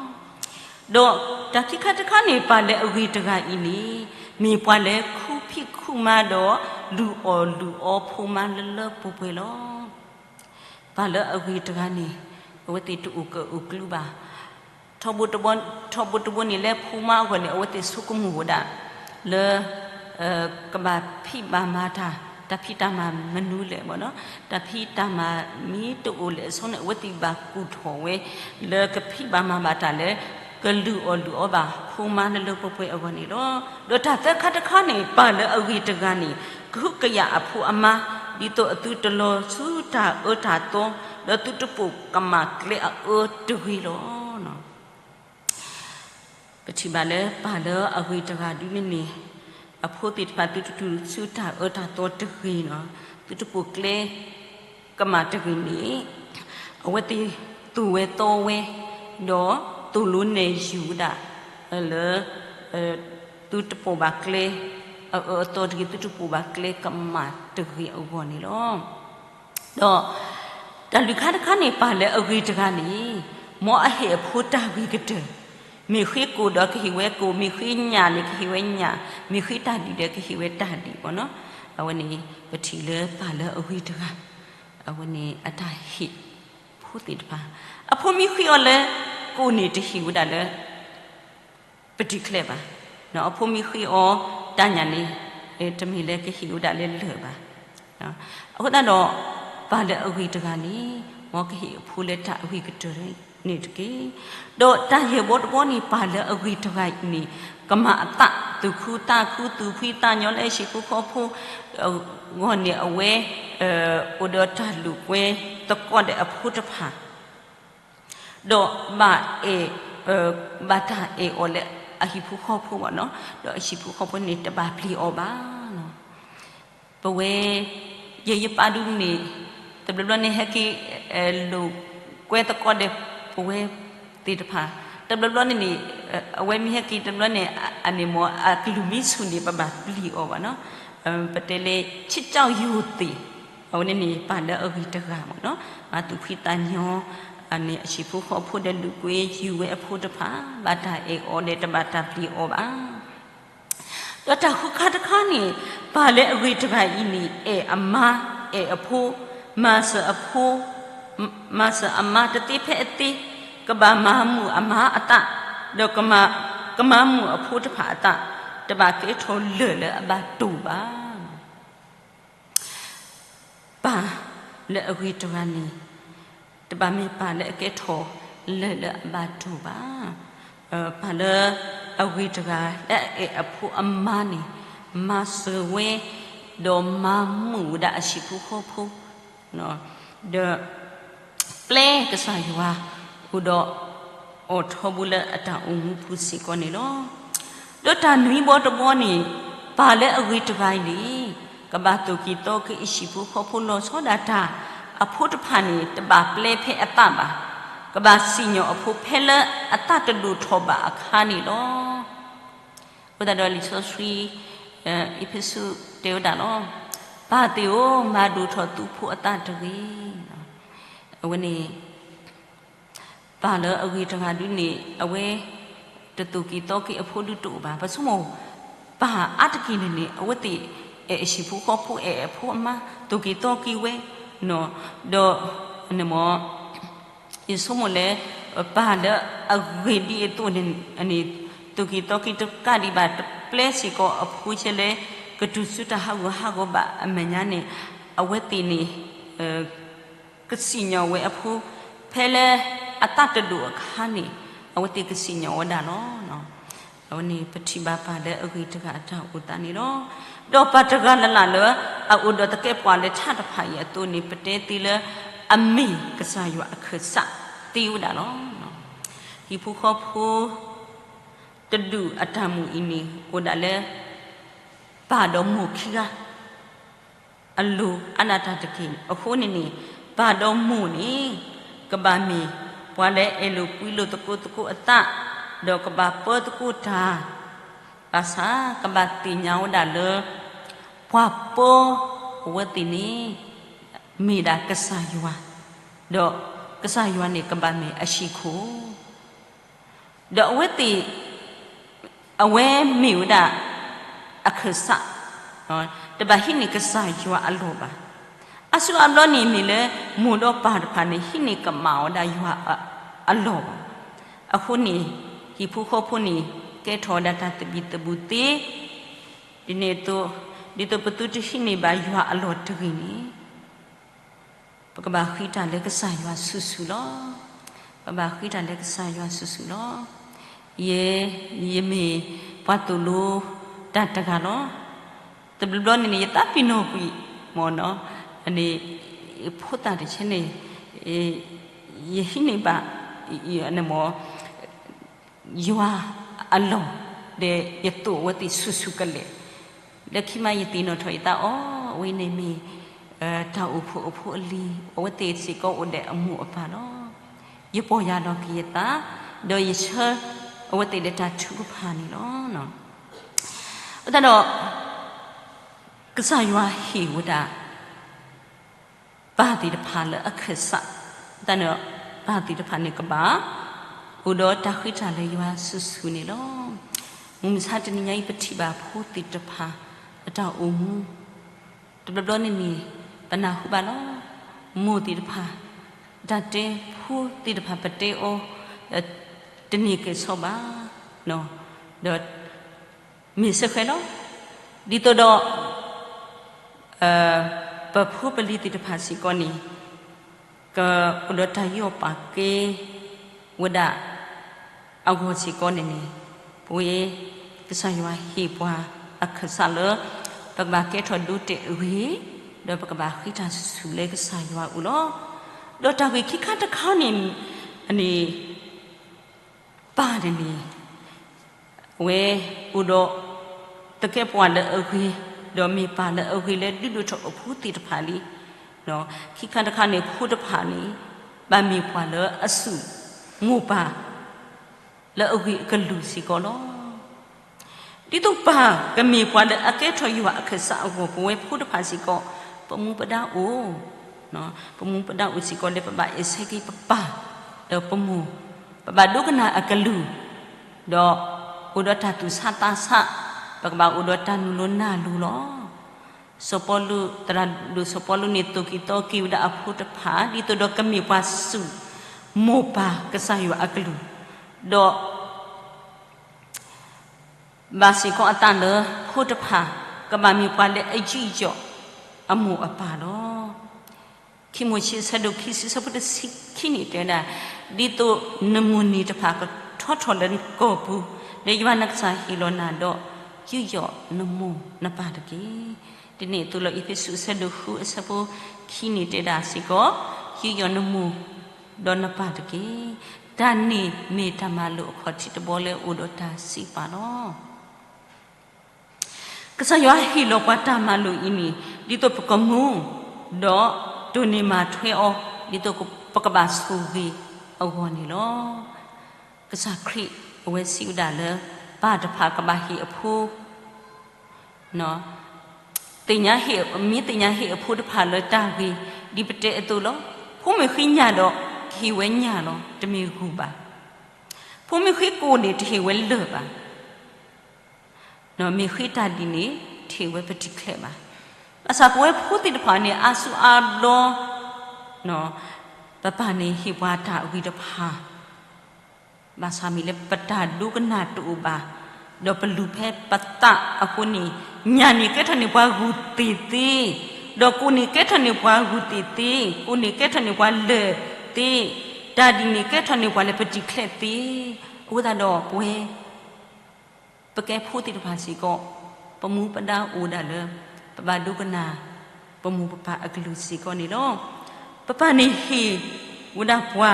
လီၤ. ဒီးတၢ်ခံခါတခါန့ၣ် ပၢ်လၢအဂ့ၤတဂၤအံၤန့ၣ် မ့ၢ်ပှၤလၢခူဖံးခူမၤဒီး လုၢ်အီၣ်လုၢ်အီဖိမါလၢလၢပှဲၤပှဲၤလီၤ. ပၢ်လၢအဂ့ၤတဂၤန့ၣ် အဝဲသ့ၣ်တအိၣ်ကၢၣ်အိၣ်ကျူဘၣ်. ထီဘိတဘိန့ၣ်လၢဖိမါအဂီၢ်န့ၣ် အဝဲသ့ၣ်ဆိကမိၣ်ဝဲဒၣ် လၢ ကဘၣ်ဖံးဘၣ်မၤတၢ် တၢ်ဖံးတၢ်မၤမနုၤလဲၣ်မ့ၢ်နီၤ, တၢ်ဖံးတၢ်မၤမ့ၢ်တအိၣ်လဲၣ်အဆိန့ၣ် အဝဲသ့ၣ်ဘၣ်ကူၣ်ထီၣ်ဝဲ လၢကဖံးဘၣ်မၤဘၣ်တၢ်လၢ ကလုၢ်အီၣ်လုၢ်အီဘၣ်ဖိမါလၢလၢပှဲၤပှဲၤအဂီၢ်န့ၣ်လီၤ. ဒီးတၢ်သၢခါတခါန့ၣ် ပၢ်လၢအဂ့ၤတဂၤန့ၣ် ကဟုကယာ်အဖိအမါ ဒ်သိးအသုတလီၤဆူတၢ်အၢတၢ်သီ ဒီးသုတပိာ်ကမၣ်ကျဲအအၢတဂ့ၤလီၤ. ပထံၣ်ဘၣ်လၢပၢ်လၢအဂ့ၤတဂၤဒ်န့ၣ်န့ၣ် အဖိသ့ၣ်တဖၣ်သုတတုၤဆူတၢ်အၢတၢ်သီတဂ့ၤနီၤ, သုတပိာ်ကျဲ ကမၣ်တဂ့ၤန့ၣ် အဝဲသ့ၣ်သိၣ်ဝဲသီဝဲ ဒီးသိၣ်လိနဲၣ်ယုၤဝဲဒၣ် လၢ သုတပိာ်ဘၣ်ကျဲ အအၢအသီတဂ့ၤ သုတပိာ်ဘၣ်ကျဲကမၣ်တဂ့ၤအဂီၢ်န့ၣ်လီၤ. ဒီးတၢ်လွံၢ်ခါတခါန့ၣ် ပၢ်လၢအဂ့ၤတဂၤန့ၣ် မ်အဟ့ၣ်အဖိတၢ်ဂ့ၤကတၢၢ်, မ့ၢ်ဃ့ကိၣ်ဒီးကဟ့ၣ်ဝဲကိၣ်, မ့ၢ်ဃ့ညၣ်န့ၣ် ကဟ့ၣ်ဝဲညၣ်, မ့ၢ်ဃ့တၢ်ဒံးဒီးကဟ့ၣ်ဝဲတၢ်ဒံးမ့ၢ်နီၤ. အဝဲန့ၣ် ပထံၣ်လၢပၢ်လၢအဂ့ၤတဂၤ အဝဲန့ၣ်အတၢ်ဟ့ၣ်ဖိသ့ၣ်တဖၣ်, အဖိမ့ၢ်ဃ့အီၤလၢကိၣ်န့ၣ်တဟ့ၣ်ဝဲဒၣ်လၢ ပတုာ်ချဲဘၣ်. အဖိမ့ၢ်ဃ့အီၤတၢ်ညၣ်န့ၣ် တမ့ၢ်လၢကဟ့ၣ်ဝဲဒၣ်လၢလၢၢ်ဘၣ်. အဃိသတးဒီး ပၢ်လၢအဂ့ၤတဂၤန့ၣ် မ်ကဟ့ၣ်အဖိလၢတၢ်အဂ့ၤကတၢၢ်န့ၣ်တက့ၢ်. ဒီးတၢ်ယဲၢ်ဘီတဘီန့ၣ် ပၢ်လၢအဂ့ၤတဂၤအံၤန့ၣ် ကမၤအသးသူၣ်ခုသးခု သူၣ်ဖှံသးညီလၢဟံၣ်ဖိဃီဖိအဂီၢ်န့ၣ် အဝဲ အိၣ်ဒီးတၢ်လိာ်ကွဲသကိးဒီးအဖိတဖၣ် ဒီးဘၣ်အဲၣ် ဘၣ်တၢ်အဲၣ်အီၤလၢအဟံၣ်ဖိဃီဖိမ့ၢ်နီၤ, ဒီးအဟံၣ်ဖိဃီဖိန့ၣ် တဘၣ်ပျံၤအီၤဘၣ်နီၤ. ပဝဲ ယဲယပၢ်ဒုန့ၣ် တဘျီဘျီန့ၣ် ဟဲက့ၤ လိာ်ကွဲသကိးဒီးပဝဲသ့ၣ်တဖၣ် တဘျီဘျီန့ၣ်န့ၣ် အဝဲမ့ၢ်ဟဲက့ၤတဘျီန့ၣ် အန့ၣ်မ့ၢ်အကလုၢ်မ့ၢ်ဆူၣ်န့ၣ် ပဘၣ်ပျံၤအီၤဘၣ်နီၤ. ပတဲလၢ ဆံၣ်ကၠီၣ်ယိၤသ့ၣ် အဝဲန့ၣ်န့ၣ် ပၢ်လၢအဂ့ၤတဂၤမ့ၢ်နီၤ, မၤသူၣ်ဖှံသးညီ အန့ၣ်အဟံၣ်ဖိဃီဖိဒီး လုၢ်ကွ့ယုၢ်ဝဲအဖိတဖၣ် ဘၣ်တၢ်အဲၣ်အီၤဒီး တဘၣ်တၢ်ပျံၤအီၤဘၣ်. ဒီးတၢ်ဃုခါတခါန့ၣ် ပၢ်လၢအဂ့ၤတဂၤအံၤန့ၣ် အဲၣ်အမါ အဲၣ်အဖိ, မၤစၢၤအဖိ, မၤစၢၤအမါတသ့ဖဲအသ့, ကဘၣ်မၤမုာ်အမါအသး, ဒီးကမၤမုာ်အဖိတဖၣ်အသး, တဘၣ်ကဲထီၣ်လၢၢ်လၢအဘၣ်တိၢ်ဘၣ်. ပၢ်လၢအဂ့ၤတဂၤန့ၣ် တဘၣ်မ့ၢ်ပၢ်လၢအကဲထီၣ်လၢၢ်လၢအဘၣ်တိၢ်ဘၣ်. ပၢ်လၢအဂ့ၤတဂၤလၢအအဲၣ်အဖိအမါန့ၣ် မၤစၢၤဝဲ ဒီးမၤမုာ်ဝဲဒၣ်အဟံၣ်ဖိဃီဖိ ဒီး ပျဲကစၢ်ယွၤအိၣ်ဒီးအိးထီဘိလၢအတၢ်အိၣ်မူပူၤစ့ၢ်ကီးန့ၣ်လီၤ. ဒီးတၢ်နွံဘီတဘီန့ၣ် ပၢ်လၢအဂ့ၤတဂၤအံၤန့ၣ် ကဘၣ်သူၣ်က့ၤသီက့ၤအဟံၣ်ဖိဃီဖိလီၤဆီဒၣ်တၢ် အဖိတဖၣ်န့ၣ် တဘၣ်ပျဲဖဲအသးဘၣ်, ကဘၣ်စံၣ်ညီၣ်အဖိဖဲလၢအသးတဒိၣ်ထီၣ်ဘၣ်အခါန့ၣ်လီၤ. အဃိသတးဒီးလံာ်စီဆှံ အ့းဖ့းစူးတဲဝဲဒၣ်လီၤ. ပၢ်သ့ၣ်ဧၢ, မၤဒိၣ်ထီၣ်သုဖိအသးတဂ့ၤ. အဝဲန့ၣ် ပၢ်လၢအဂ့ၤတဂၤဒုန့ၣ် အဝဲ တသူၣ်က့ၤသီက့ၤအဖိဒုတအိၣ်ဘၣ်. ပဆိကမိၣ် ပၢ်အါတက့ၢ်န့ၣ်န့ၣ် အဝဲသ့ၣ် အဲၣ်အဟံၣ်ဖိဃီဖိ အဲၣ်အဖိအမါ သူၣ်က့ၤသီက့ၤဝဲ ဒီး ယဆိကမိၣ်လၢ ပၢ်လၢအဂ့ၤဒ်အသိးန့ၣ် သူၣ်က့ၤသီက့ၤတကးဒံးဘၣ် တပျဲစ့ၢ်ကီးအဖိဆဲလၢ ကတုၤဆူတၢ်ဟးဂူာ်ဟးဂီၤဘၣ်အမဲာ်ညါန့ၣ် အဝဲသ့ၣ်န့ၣ် ကစံၣ်ညီၣ်ဝဲအဖိ ဖဲလၢအသးတဒိၣ်အခါန့ၣ် အဝဲသ့ၣ်ကစံၣ်ညီၣ်ဝဲဒၣ်လီၤ. အဝဲန့ၣ်ပထံၣ်ဘၣ်ပၢ်လၢအဂ့ၤတဂၤအတၢ်အိၣ်သးန့ၣ်လီၤ. ဒီးပၢ်တဂၤလၢ်လၢ်လၢ အအိၣ်ဒီးသကဲးပဝးလၢထးတဖၣ်အံၤအသိးန့ၣ် ပတဲသ့လၢ အမ့ၢ်ကစၢ်ယွၤအခၢၣ်စးသ့ဝဲဒၣ်လီၤ. ဟံၣ်ဖိဃီဖိ တဒူၣ်အတၢ်မုာ်အံၤန့ၣ် အိၣ်ဒၣ်လၢ ပၢ်ဒီးမိၢ်ခံဂၤ အလိၤအါဒၣ်တၢ်တက့ၢ်. အဃိန့ၣ်န့ၣ် ပၢ်ဒီးမိၢ်န့ၣ် ကဘၣ်မ့ၢ်ပှၤလၢအဲၣ်လိာ်ကွံလိာ်သကိးသကိးအသး, ဒီးကဘၣ်ပၢသကိးတၢ်, ဘၣ်ဆၣ်ကဘၣ်သ့ၣ်ညါဝဲဒၣ်လၢ ပှၤပၢအဝဲသ့ၣ်န့ၣ် မ့ၢ်ဒၣ်ကစၢ်ယွၤ, ဒီးကစၢ်ယွၤန့ၣ်ကဘၣ်မ့ၢ်အဟံၣ်ခိၣ် ဒီးအဝဲသ့ၣ် အဝဲမ့ၢ်ဝဲဒၣ် အခၢၣ်စး, တဘၣ်ဟံးန့ၢ်ကစၢ်ယွၤအလီၢ်ဘၣ်. အါစုအါဘျီန့ၣ်မ့ၢ်လၢ မိၢ်ဒီးပၢ်တဖၣ်န့ၣ် ဟံးန့ၢ်ကမၣ်ဝဲဒၣ်ယွၤအလီၢ်ဘၣ်. အဃိန့ၣ် ဟံၣ်ဖိဃီဖိန့ၣ် ကဲထီၣ်ဝဲဒၣ်တၢ်သဘံၣ်သဘုၣ်သ့, ဒ်န့ၣ်အသိး ဒ်သိးပသုတဟံးန့ၢ်ဘၣ်ယွၤအလီၢ်တဂ့ၤန့ၣ် ပကဘၣ်ဃ့တၢ်လၢကစၢ်ယွၤစုာ်စုာ်လီၤ. ပဘၣ်ဃ့တၢ်လၢကစၢ်ယွၤစုာ်စုာ်လီၤ. ယဲ ယမ့ၢ်ပှၤသိၣ်လိတၢ်တဂၤလီၤ. တဘျီဘျီန့ၣ်န့ၣ် ယသးပ့ၤနီၣ်ကွံာ် မ့ၢ်နီၤ, အန့ၣ် ဖိသၣ်တဆဲန့ၣ် ယဟံးန့ၢ်ဘၣ် မ့ၢ် ယွၤအလီၢ် ဒီးယသိၣ်အဝဲသ့ၣ်ဆူၣ်ဆူၣ်ကလဲာ်, လၢခံမးယသ့ၣ်နီၣ်ထီၣ်ယသးအီၤ အဝဲန့ၣ်မ့ၢ် တၢ်အိၣ်ဖှိၣ်အဖိအလံၤ, အဝဲသ့ၣ်စ့ၢ်ကီးအိၣ်ဒီးအမိၢ်အပၢ်လီၤ. ယပီၢ်ယၢ်လီၤက့ၤယသး, ဒီးယဆၢအဝဲသ့ၣ်ဒီးတၢ်ထုကဖၣ်န့ၣ်လီၤ. အဃိသတးဒီး ကစၢ်ယွၤဟ့ၣ်ဝဲဒၣ် ပၢ်သ့ၣ်တဖၣ်လၢအခၢၣ်စး, တၢ်န့ၣ် ပၢ်သ့ၣ်တဖၣ်န့ၣ်ကဘၣ် အိၣ်ဒီးတၢ်ဃ့တၢ်လၢယွၤစုာ်စုာ်န့ၣ်လီၤ. မုၢ်မဆါတနံၤညါအံၤ ပထံၣ်ဘၣ်ဖိသ့ၣ်တဖၣ်အတၢ်အိၣ်မူ, တဘျီဘျီန့ၣ်န့ၣ် ပနၢ်ဟူဘၣ်လီၤ. မိၢ်သ့ၣ်တဖၣ် တၢ်တဲဖိသ့ၣ်တဖၣ်ပတဲအီၤ တန့ၢ်က့ၤဆီဘၣ်, ဒီး မ့ၢ်စ့ၢ်ကီးလီၤ. ဒ်သိးဒီး ပဖိပလံၤသ့ၣ်တဖၣ်စ့ၢ်ကီးန့ၣ် ကအိၣ်ဒီးတၢ်ယူးယီၣ်ပာ်ကဲဝဲဒၣ် အဂီၢ်စ့ၢ်ကီးန့ၣ်န့ၣ် ပဝဲ ကစၢ်ယွၤဟ့ၣ်ပှၤအခၢၣ်စးလၢ ပကဘၣ်ကဲထီၣ်ဒိတဲာ်အဂ့ၤ, ဒီးပကဘၣ်ဃ့တၢ်ဆူၣ်ဆူၣ်လၢကစၢ်ယွၤအအိၣ်လီၤ. ဒီးတၢ်ဂ့ၢ်ခံခါတခါန့ၣ် န့ၣ် ပၢ်န့ၣ်န့ၣ် အဝဲအိၣ်ဒီး သကဲးပဝးလၢအဂ့ၤ, ဒီးမ့ၢ်ပၢ်လၢအဂ့ၤလၢဒုးဒိၣ်ထီၣ်အဖိသ့ၣ်တဖၣ်လံ. ခံခါတခါန့ၣ် ဖိတဖၣ်န့ၣ် ဘၣ်မ့ၢ်ပှၤလၢအဆူၣ်မိၢ်ပၢ် လၢအဂ့ၢ်အကလုၢ်စ့ၢ်ကီးလီၤ. ဒ်သိးပၢ်ကမ့ၢ်ပှၤလၢအကဲထီၣ်ယွၤအခၢၣ်စးအဂီၢ် ပဝဲဖိတဖၣ်စ့ၢ်ကီး ပမူပဒါအိၣ်, ပမူပဒါအိၣ်စ့ၢ်ကီးလၢပဘၣ်အဲၣ်ဆၢက့ၤပပၢ်, ဒီးပမိၢ်, ပဘၣ်ဒိကနၣ်အကလုၢ်, ဒီးအိၣ်ဒီးတၢ်သူၣ်ဆးသးဆး, ပကဘၣ်အိၣ်ဒီးတၢ်နုာ်လီၤနၢ်လီၤလီၤ. စီၤပီလူး သရၣ်ဒိၣ်စီၤပီလူးန့ၣ် သိၣ်က့ၤသီက့ၤဝဲဒၣ်အဖိတဖၣ် ဒ်သိးဒီးကမ့ၢ်ပှၤစူၢ်မိၢ်ပၢ်ကစၢ်ယွၤအကလုၢ်, ဒီး ဘၣ်စ့ၢ်ကီးအသးလၢ ဖိတဖၣ် ကဘၣ်မ့ၢ်ပှၤလၢအယူးယီၣ်အမိၢ်အပၢ်လီၤ. ခံမိၤၡ့အဆၢဒိၣ်ခံဆံ အဆၢဖိတဆံခံန့ၣ်တဲဝဲဒၣ်, ဒ်သိးနမိၢ်နံၤတဖၣ်ကထီထီၣ်လၢနကိာ်ပူၤ, ဒီးယွၤနကစၢ်ဟ့ၣ်လီၤနၤဒီး ယူးယီၣ်နမိၢ်နပၢ်တက့ၢ်. ဒ်န့ၣ်အသိးလီၤ အ့းဖ့းစူးအဆၢဒိၣ်ဃုအဆၢဖိခံန့ၣ်တဲဒၣ်စ့ၢ်ကီး, ယူးယီၣ်နမိၢ် ဒီးနပၢ်တက့ၢ်. တၢ်န့ၣ်မ့ၢ်တၢ်မၤလိာ်အခီၣ်ထံးတဘီလၢအိၣ်ဒီးတၢ်စံးပာ်လီၤ. ကစၢ်ယွၤဟ့ၣ်လီၤပှၤတၢ်မၤလိာ်အံၤန့ၣ် ဒ်သိးပကမူ ဒီးတိၢ်န့ၢ်မၤထွဲအီၤ ဒ်သိးပကဘၣ်ဆိၣ်ဂ့ၤအဂီၢ်န့ၣ်လီၤ. ကစၢ်ခရံာ်အဝဲစံးဝဲဒၣ်လၢ ပၢ်တဖၣ်ကဘၣ်ဟ့ၣ်အဖိ သ့ၣ်ညါဟ့ၣ်, မ့ၢ်သ့ၣ်ညါဟ့ၣ်အဖိတဖၣ်လၢတၢ်ဂ့ၤ ဒ်ပတဲအသိးလီၤ. ဖိမ့ၢ်ဃ့ညၣ်ဒီး ကဟ့ၣ်ဝဲညၣ်လီၤ, တမ့ၢ်ဂူာ်ဘၣ်. ဖိမ့ၢ်ဃ့ကိၣ်န့ၣ် တဟ့ၣ်ဝဲလၢၢ်ဘၣ်. မ့ၢ်ဃ့တၢ်ဒ်န့ၣ် တဟ့ၣ်ဝဲပတံၤချဲဘၣ်. ဘၣ်ဆၣ်ပဝဲဖိသ့ၣ်တဖၣ်န့ၣ် အါစုအါဘျီ ပပၢ်န့ၣ်ဟ့ၣ်ပှၤတၢ်အဂ့ၤတဖၣ် ဘၣ်ဆၣ်မ့ၢ်လၢပတၢ်ဒိကနၣ်တအိၣ်ဘၣ်, ဒီးပလူၤဖဲပသးအဃိန့ၣ်, ညၣ်န့ၣ်ကဲထီၣ်န့ၢ်ပှၤဂူာ်သ့ၣ်သ့, ဒီးကိၣ်န့ၣ်ကဲထီၣ်န့ၢ်ပှၤဂူာ်သ့ၣ်သ့, ကိၣ်န့ၣ်ကဲထီၣ်န့ၢ်ပှၤလၢၢ်သ့, တၢ်ဒ်န့ၣ်ကဲထီၣ်န့ၢ်ပှၤလၢပတံၤချဲသ့. အဃိသတးဒီးပဝဲ ပကဲဖိသ့ၣ်တဖၣ်စ့ၢ်ကီး, ပမူပဒါအိၣ်ဒၣ်လၢ ပဘၣ်ဒိကနၣ် ပမိၢ်ပပၢ်အကလုၢ်စ့ၢ်ကီးန့ၣ်လီၤ. ပပၢ်န့ၣ်ဟ့ၣ်ဝဲဒၣ်ပှၤ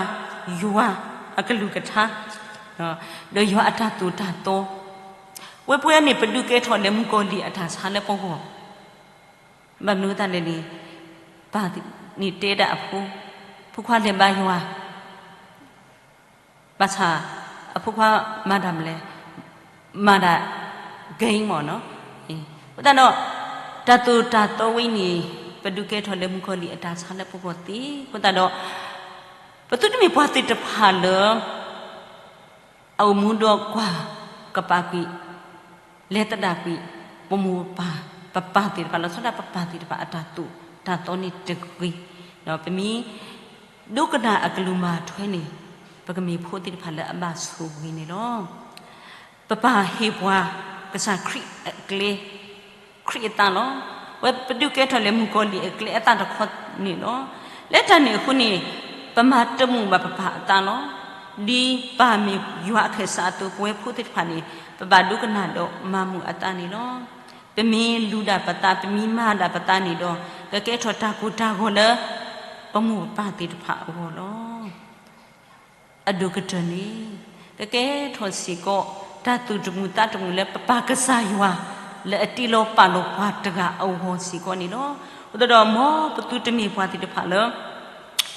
ယွၤအကလုၢ်ကထါ, ဒီးယွၤအတၢ်သိၣ်တၢ်သီ, ဝဲပဝဲန့ၣ် ပဒုးကဲထီၣ်လၢမုၣ်ကီၤလံၢ်အတၢ်ဆါလၢပဂီၢ်, ဘၣ်မနုၤအဃိသတးလဲၣ်န့ၣ်, ပၢ်န့ၣ်တဲဒၣ်အဖိ, ဖိခွါလဲၤဘါယွၤ ဘၣ်ဆၣ် အဖိခွါမၤတၢ်မနုၤလဲၣ်, မၤတၢ် game မ့ၢ်နီၤ. အဃိသတးဒီး တၢ်သိၣ်တၢ်သီဝဲအံၤန့ၣ် ပဒုးကဲထီၣ်လၢမုၣ်ကီၤလံၢ်အတၢ်ဆါလၢပဂီၢ်သ့. အဃိသတးဒီး ပသုတမ့ၢ်ပှၤသ့ၣ်တဖၣ်လၢ အအိၣ်မူဒီးကွၢ်ကပာ်ကွံာ်, လဲၤသဒၣ်ကွံာ် ပမိၢ်ပပၢ်, ပပၢ်သ့ၣ်တဖၣ် လီၤဆီဒၣ်တၢ် ပပၢ်သ့ၣ်တဖၣ်အတၢ်သိၣ်တၢ်သီန့ၣ်တဂ့ၤ. ဒီးပမ့ၢ်ဒိကနၣ်အကလုၢ်မၤထွဲန့ၣ် ပကမ့ၢ်ဖိသ့ၣ်တဖၣ်လၢအဘၣ်ဆိၣ်ဂ့ၤန့ၣ်လီၤ. ပပၢ်ဟ့ၣ်ပှၤ ကစၢ်ခရံာ်အကျဲ, ခရံာ်အသးလီၤ. ဝဲပဒုးကဲထီၣ်လၢမုၣ်ကီၤလံၢ်အကျဲအသးတခီန့ၣ်လီၤ. လၢတၢ်န့ၣ်အဃိန့ၣ် ပမၤတမုာ်ဘၣ်ပပၢ်အသးလီၤ. ဒ်ပၢ်မ့ၢ်ယွၤအခၢၣ်စးအသိး ပဝဲဖိသ့ၣ်တဖၣ်န့ၣ် ပဘၣ်ဒိကနၣ်ဒီးမၤမုာ်အသးန့ၣ်လီၤ. ပမ့ၢ်လူၤဒၣ်ပသး ပမ့ၢ်မၤဒၣ်ပသးန့ၣ်ဒီး ကကဲထီၣ်တၢ်ကိၢ်တၢ်ဂီၤလၢ ပမိၢ်ပပၢ်သ့ၣ်တဖၣ်အဂီၢ်လီၤ. အဒိၣ်ကတၢၢ်န့ၣ် ကကဲထီၣ်စ့ၢ်ကီး တၢ်သူၣ်တမုာ်သးတမုာ်လၢပပၢ်ကစၢ်ယွၤ လၢအတ့လီၤပာ်လီၤပှၤတဂၤအဂီၢ်စ့ၢ်ကီးန့ၣ်လီၤ. အဃိသတးဒီး မ်ပသုတမ့ၢ်ပှၤသ့ၣ်တဖၣ်လၢ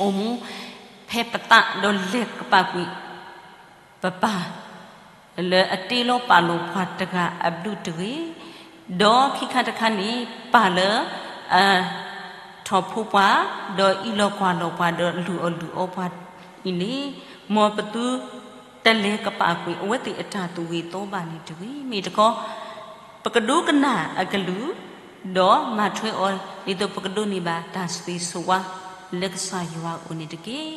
အိၣ်မူဖဲပသးဒီးလဲၤကပာ်ကွံာ် ပပၢ် လၢအတ့လီၤပာ်လီၤပှၤတဂၤအဘျုးတဂ့ၤ, ဒီးခံခါတခါန့ၣ် ပၢ်လၢ အ ထီၣ်ဖိပှၤ, ဒီးအံးလီၤကွၢ်လီၤပှၤ ဒီးလုၢ်အီၣ်လုၢ်အီပှၤအံၤန့ၣ်, မ်ပသုတလဲၤကပာ်ကွံာ်အဝဲသ့ၣ်အတၢ်သူၣ်ဂ့ၤသီဘၣ်န့ၣ်တဂ့ၤ. မ့ၢ်တခီ ပကဒိကနၣ်အကလုၢ် ဒီးမၤထွဲအီၤ ဒ်သိးပကဒိးန့ၢ်ဘၣ်တၢ်ဆိၣ်ဂ့ၤဆိၣ်ဝါ လၢကစၢ်ယွၤအအိၣ်န့ၣ်တက့ၢ်.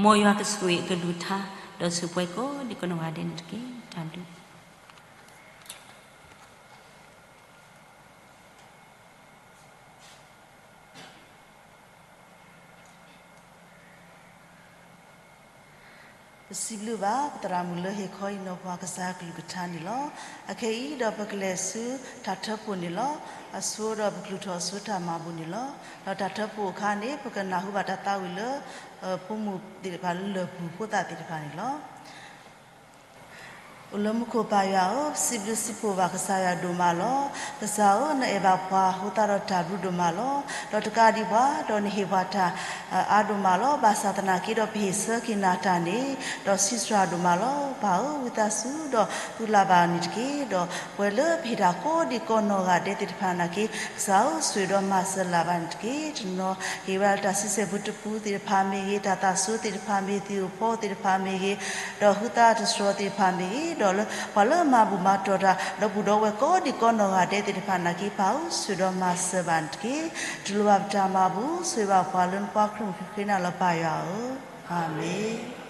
မ်ယွၤကဆိၣ်ဂ့ၤအကလုၢ်ကထါ ဒီးဆိၣ်ပှဲၤကိးဒံကိးနီၢ်ဂၤဒဲးန့ၣ်တက့ၢ်. တၢ်ဘျုး ပစံးဘျုးဘၣ် ပသရၣ်မုၣ်လၢဟ့ၣ်ခီဟ့ၣ်နီၤပှၤကစၢ်ကလုၢ်ကထါန့ၣ်လီၤ. အခဲအံၤဒီးပကလဲၤဆူတၢ်ထၢဖှိၣ်န့ၣ်လီၤ. အဆိဒီးပကကျူၢ်ထီၣ်ဆူတၢ်မၤဘူၣ်န့ၣ်လီၤ. ဒီးတၢ်ထၢဖှိၣ်အခါန့ၣ် ပကနၢ်ဟူဘၣ်တၢ်သးဝံၣ်လၢ ဖိမုၣ်သ့ၣ်တဖၣ်လၢလၢၢ်ပူၤဖိသၣ်သ့ၣ်တဖၣ်န့ၣ်လီၤ. အိၣ်လၢမူခိၣ်ပၢ်ယွၤဧၢ, ပစံးဘျုးစံးဖှိၣ်ဘၣ်ကစၢ်ယွၤဒိၣ်မးလီၤ. ကစၢ်ဧၢ, နအဲၣ်ဘၣ်ပှၤအဃိသတးဒီးတၢ်ဘျုးဒိၣ်မးလီၤ. ဒီးတကးဒံးဘၣ် ဒီးနဟ့ၣ်ပှၤတၢ်အါဒိၣ်မးလီၤ. ဘၣ်ဆၣ်သနာ်က့ဒီး ပဟ့ၣ်ဆၢက့ၤနၤတၢ်န့ၣ် ဒီးဆံးစှၤဒိၣ်မးလီၤ. ပၢ်ဧၢ, ဝံသးစူၤဒီးသုလၢ်ဘၣ်န့ၣ်တက့ၢ်. ဒီးပှၤလၢပဟ့ၣ်တၢ်ကိးဒံကိးနီၢ်ဂၤဒဲးသ့ၣ်တဖၣ်နာ်က့ ကစၢ်ဧၢ, ဆိၣ်ဂ့ၤဒီးမၤစၢၤလၢ်ဘၣ်န့ၣ်တက့ၢ်. တနီၤဟ့ၣ်ဝဲဒၣ်တၢ်ဆံဆဲၣ်ပူတပူသ့ၣ်တဖၣ်မ့ၢ်ဂ့ၤ, တၢ်သးစူၤသ့ၣ်တဖၣ်မ့ၢ်ဂ့ၤ, သံၣ်ဧိၤဖီသ့ၣ်တဖၣ်မ့ၢ်ဂ့ၤ, ဒီးဟုသးတတြီသ့ၣ်တဖၣ်မ့ၢ်ဂ့ၤ, ဒီးလၢပှၤလၢမၤဘူၣ်မၤတီၢ်တၢ် ဒီပုၢ်ဒီဝဲၢ်ကိးဒံကိးနီၢ်ဂၤဒဲးသ့ၣ်တဖၣ်နာ်က့ ပၢ်ဧၢ, ဆိၣ်ဂ့ၤဒီးမၤစၢၤဘၣ်န့ၣ်တက့ၢ်. တူၢ်လိာ်ဘၣ်ပတၢ်မၤဘူၣ်, ဆိၣ်ဂ့ၤဘၣ်ပှၤလၢနကွၢ်ကရၢၢ်မုၢ်ဃ့နၤလီၤ ပၢ်ယွၤဧၢ, အၤမ့ၣ်.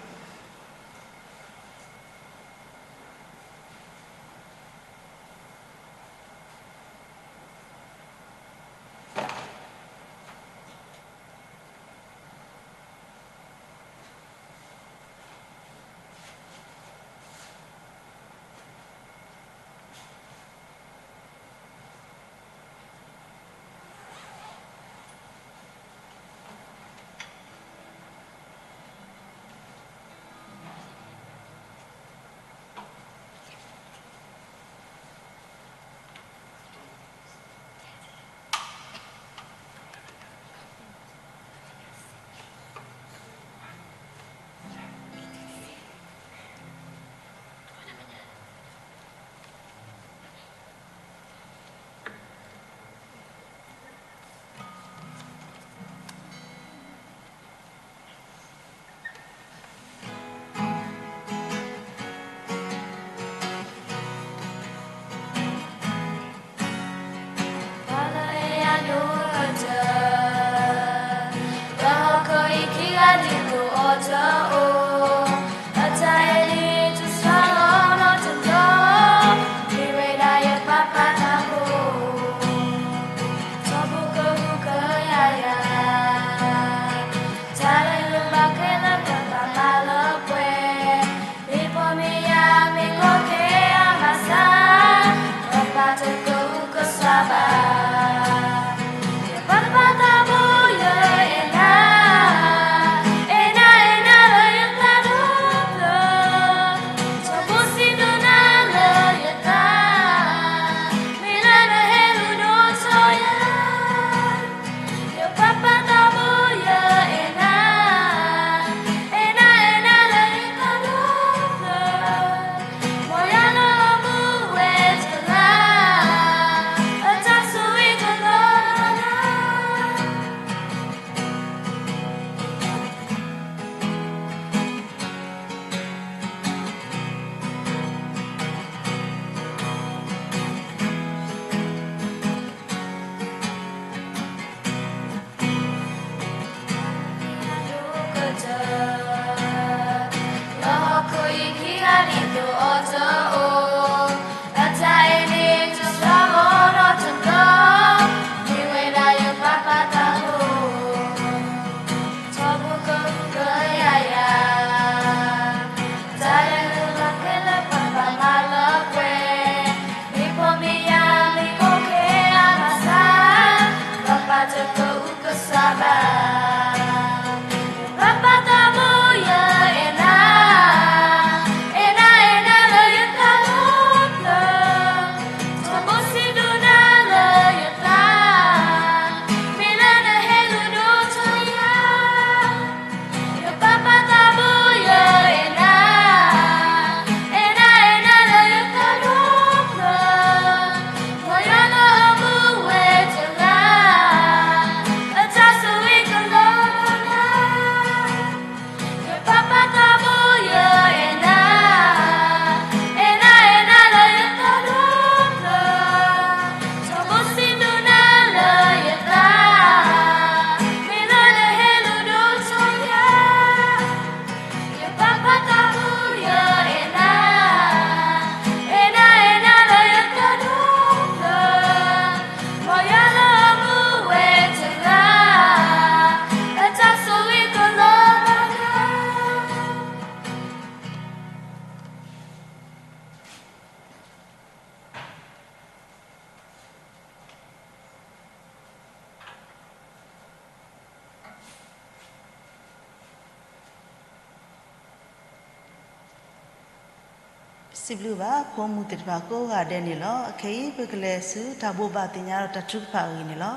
စံးဘျုးဘၣ်ဖိမုၣ်သ့ၣ်တဖၣ်ကိးဂၤဒဲးန့ၣ်လီၤ. အခဲအံၤ ပကလဲၤဆူတၢ်ဘိးဘၣ်သ့ၣ်ညါဒီးတၢ်ထုကဖၣ်အဂ့ၢ်န့ၣ်လီၤ.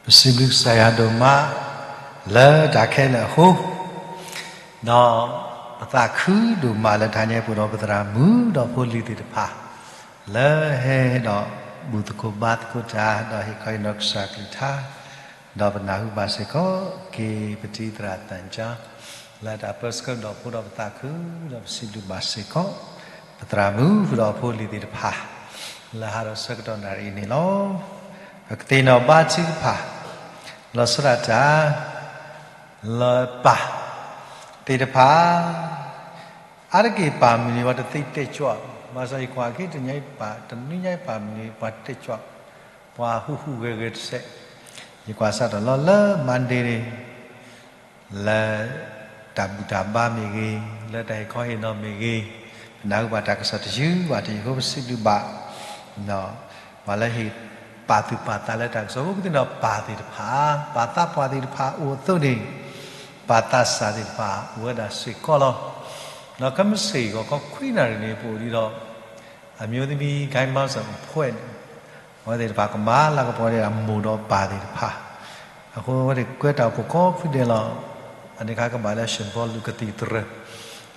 ပစံးဘျုးကစၢ်ယွၤဒိၣ်မး လၢတၢ်ခဲလၢာ်အဃိ, ဒီးပသးခုဒိၣ်မးလၢတဟါညါအံၤ ပအိၣ်ဒီးပသရၣ်မုၣ်ဒီးဖိလံၤသ့ၣ်တဖၣ် လၢဟဲဒီးဘူၣ်သကိးဘါသကိးတၢ် ဒီးဟ့ၣ်ခီဟ့ၣ်နီၤကစၢ်ကလုၢ်ကထါ, ဒီးပနၢ်ဟူဘၣ်စ့ၢ်ကီး က့ၤပတံၤသရၣ်သၣ်ကၠီ လၢတၢ်ပၢဆှၢဒီးဖိဒီးပသးခု ဒီးပစံးဘျုးဘၣ်စ့ၢ်ကီး ပသရၣ်မုၣ်ဃုာ်ဒီးအဖိအလံၤသ့ၣ်တဖၣ် လၢဟးဒီးဆၢကတီၢ်နၣ်ရံၣ်အံၤန့ၣ်လီၤ. ပကသ့ၣ်နီၣ်ဘါထုကဖၣ် လီၤဆီဒၣ်တၢ် လၢပၢ်သ့ၣ်တဖၣ် အါတက့ၢ်ပၢ်မုၢ်နံၤ ပှၤတသ့တဲာ်ကွံာ်, ဘၣ်ဆၣ်ယကွၢ်က့ၤ တနံၤညါအံၤပၢ်မုၢ်နံၤ ပှၤတဲာ်ကွံာ်, ပှၤဟူးဟူးဂဲၤဂဲၤတစဲး, ယကွၢ်စးထီၣ်လီၤလၢ Monday န့ၣ် လၢတၢ်ဘူၣ်တၢ်ဘါမ့ၢ်ဂ့ၤ, လၢတၢ်ဟ့ၣ်ခီဟ့ၣ်နီၤမ့ၢ်ဂ့ၤ, ပနၢ်ဟူဘၣ်တၢ်ကစီၣ်တယုၢ်ဘၣ်တယုၢ်အဃိ ပစံးဘျုးဘၣ် ပှၤလၢဟ့ၣ်ပာ်သူၣ်ပာ်သးလၢတၢ်ကစီၣ်အဃိ ပသ့ၣ်နီၣ်ပၢ်သ့ၣ်တဖၣ်, ပၢ်သးပှၢ်သ့ၣ်တဖၣ်အိၣ်အသိးန့ၣ် ပၢ်သးစၢ်သ့ၣ်တဖၣ်အိၣ်ဝဲဒၣ်စ့ၢ်ကီးလီၤ. ဒီးခဲမုၢ်ဆ့ၣ်ဂီၤခီခွံနၣ်ရံၣ်န့ၣ် ပအိၣ်ဒံးဒီး အမျိုးသမီး ဂိုဏ်းပေါင်းစုံအဖွဲ့ န့ၣ် အဝဲသ့ၣ်တဖၣ်ကမၤလၤကပီၤဒီးအမိၢ်ဒီးပၢ်သ့ၣ်တဖၣ်, အဃိအဝဲသ့ၣ်ကွဲးတၢ်အိၣ်ဖှိၣ်ကိးဖုဒဲးလီၤ. အန့ၣ်အခါကဘၣ်လၢ Saint Paul Cathedral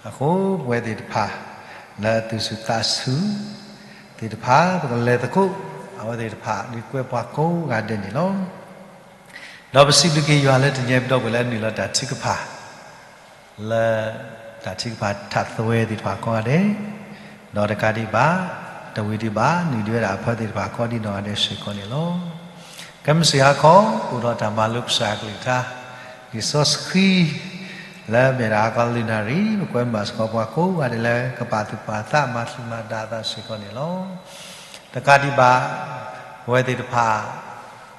အဃိပဝဲသ့ၣ်တဖၣ် လၢအသူၣ်ဆူၣ်သးဆူၣ်သ့ၣ်တဖၣ် ပကလဲၤသကိး အဝဲသ့ၣ်တဖၣ်ဒုးကွဲးပှၤကိးဂၤဒဲးန့ၣ်လီၤ. ဒီးပစံးဘျုးက့ၤယွၤလၢတနံၤအံၤ ပဒီပုၢ်ဝဲၢ်လၢနုာ်လီၤတၢ်ထုကဖၣ် လၢတၢ်ထုကဖၣ်ထးသွဲသ့ၣ်တဖၣ်ကိးဂၤဒဲး, ဒီးတကးဒံးဘၣ် တဝံၤဒံးဘၣ် နုာ်ဒံးဝဲဒၣ်အဖၢသ့ၣ်တဖၣ်ကိးဒံးနီၢ်ဂၤဒဲးစ့ၢ်ကီးန့ၣ်လီၤ. ခဲမုၢ်ဆ့ၣ်ဟါခီ ပအိၣ်ဒီးတၢ်မၤလိကစၢ်အကလုၢ်ကထါ လံာ်စီဆှံ လၢအမ့ၢ်ဒၣ်ဟါခီလၢနၣ်ရံၣ် ပကွဲမုာ်ဘၣ်စ့ၢ်ကီးပှၤကိးဂၤဒဲးလၢကပာ်သူၣ်ပာ်သးမၤသူၣ်မၤဒါအသးစ့ၢ်ကီးန့ၣ်လီၤ. တကးဒံးဘၣ် ပဝဲသ့ၣ်တဖၣ်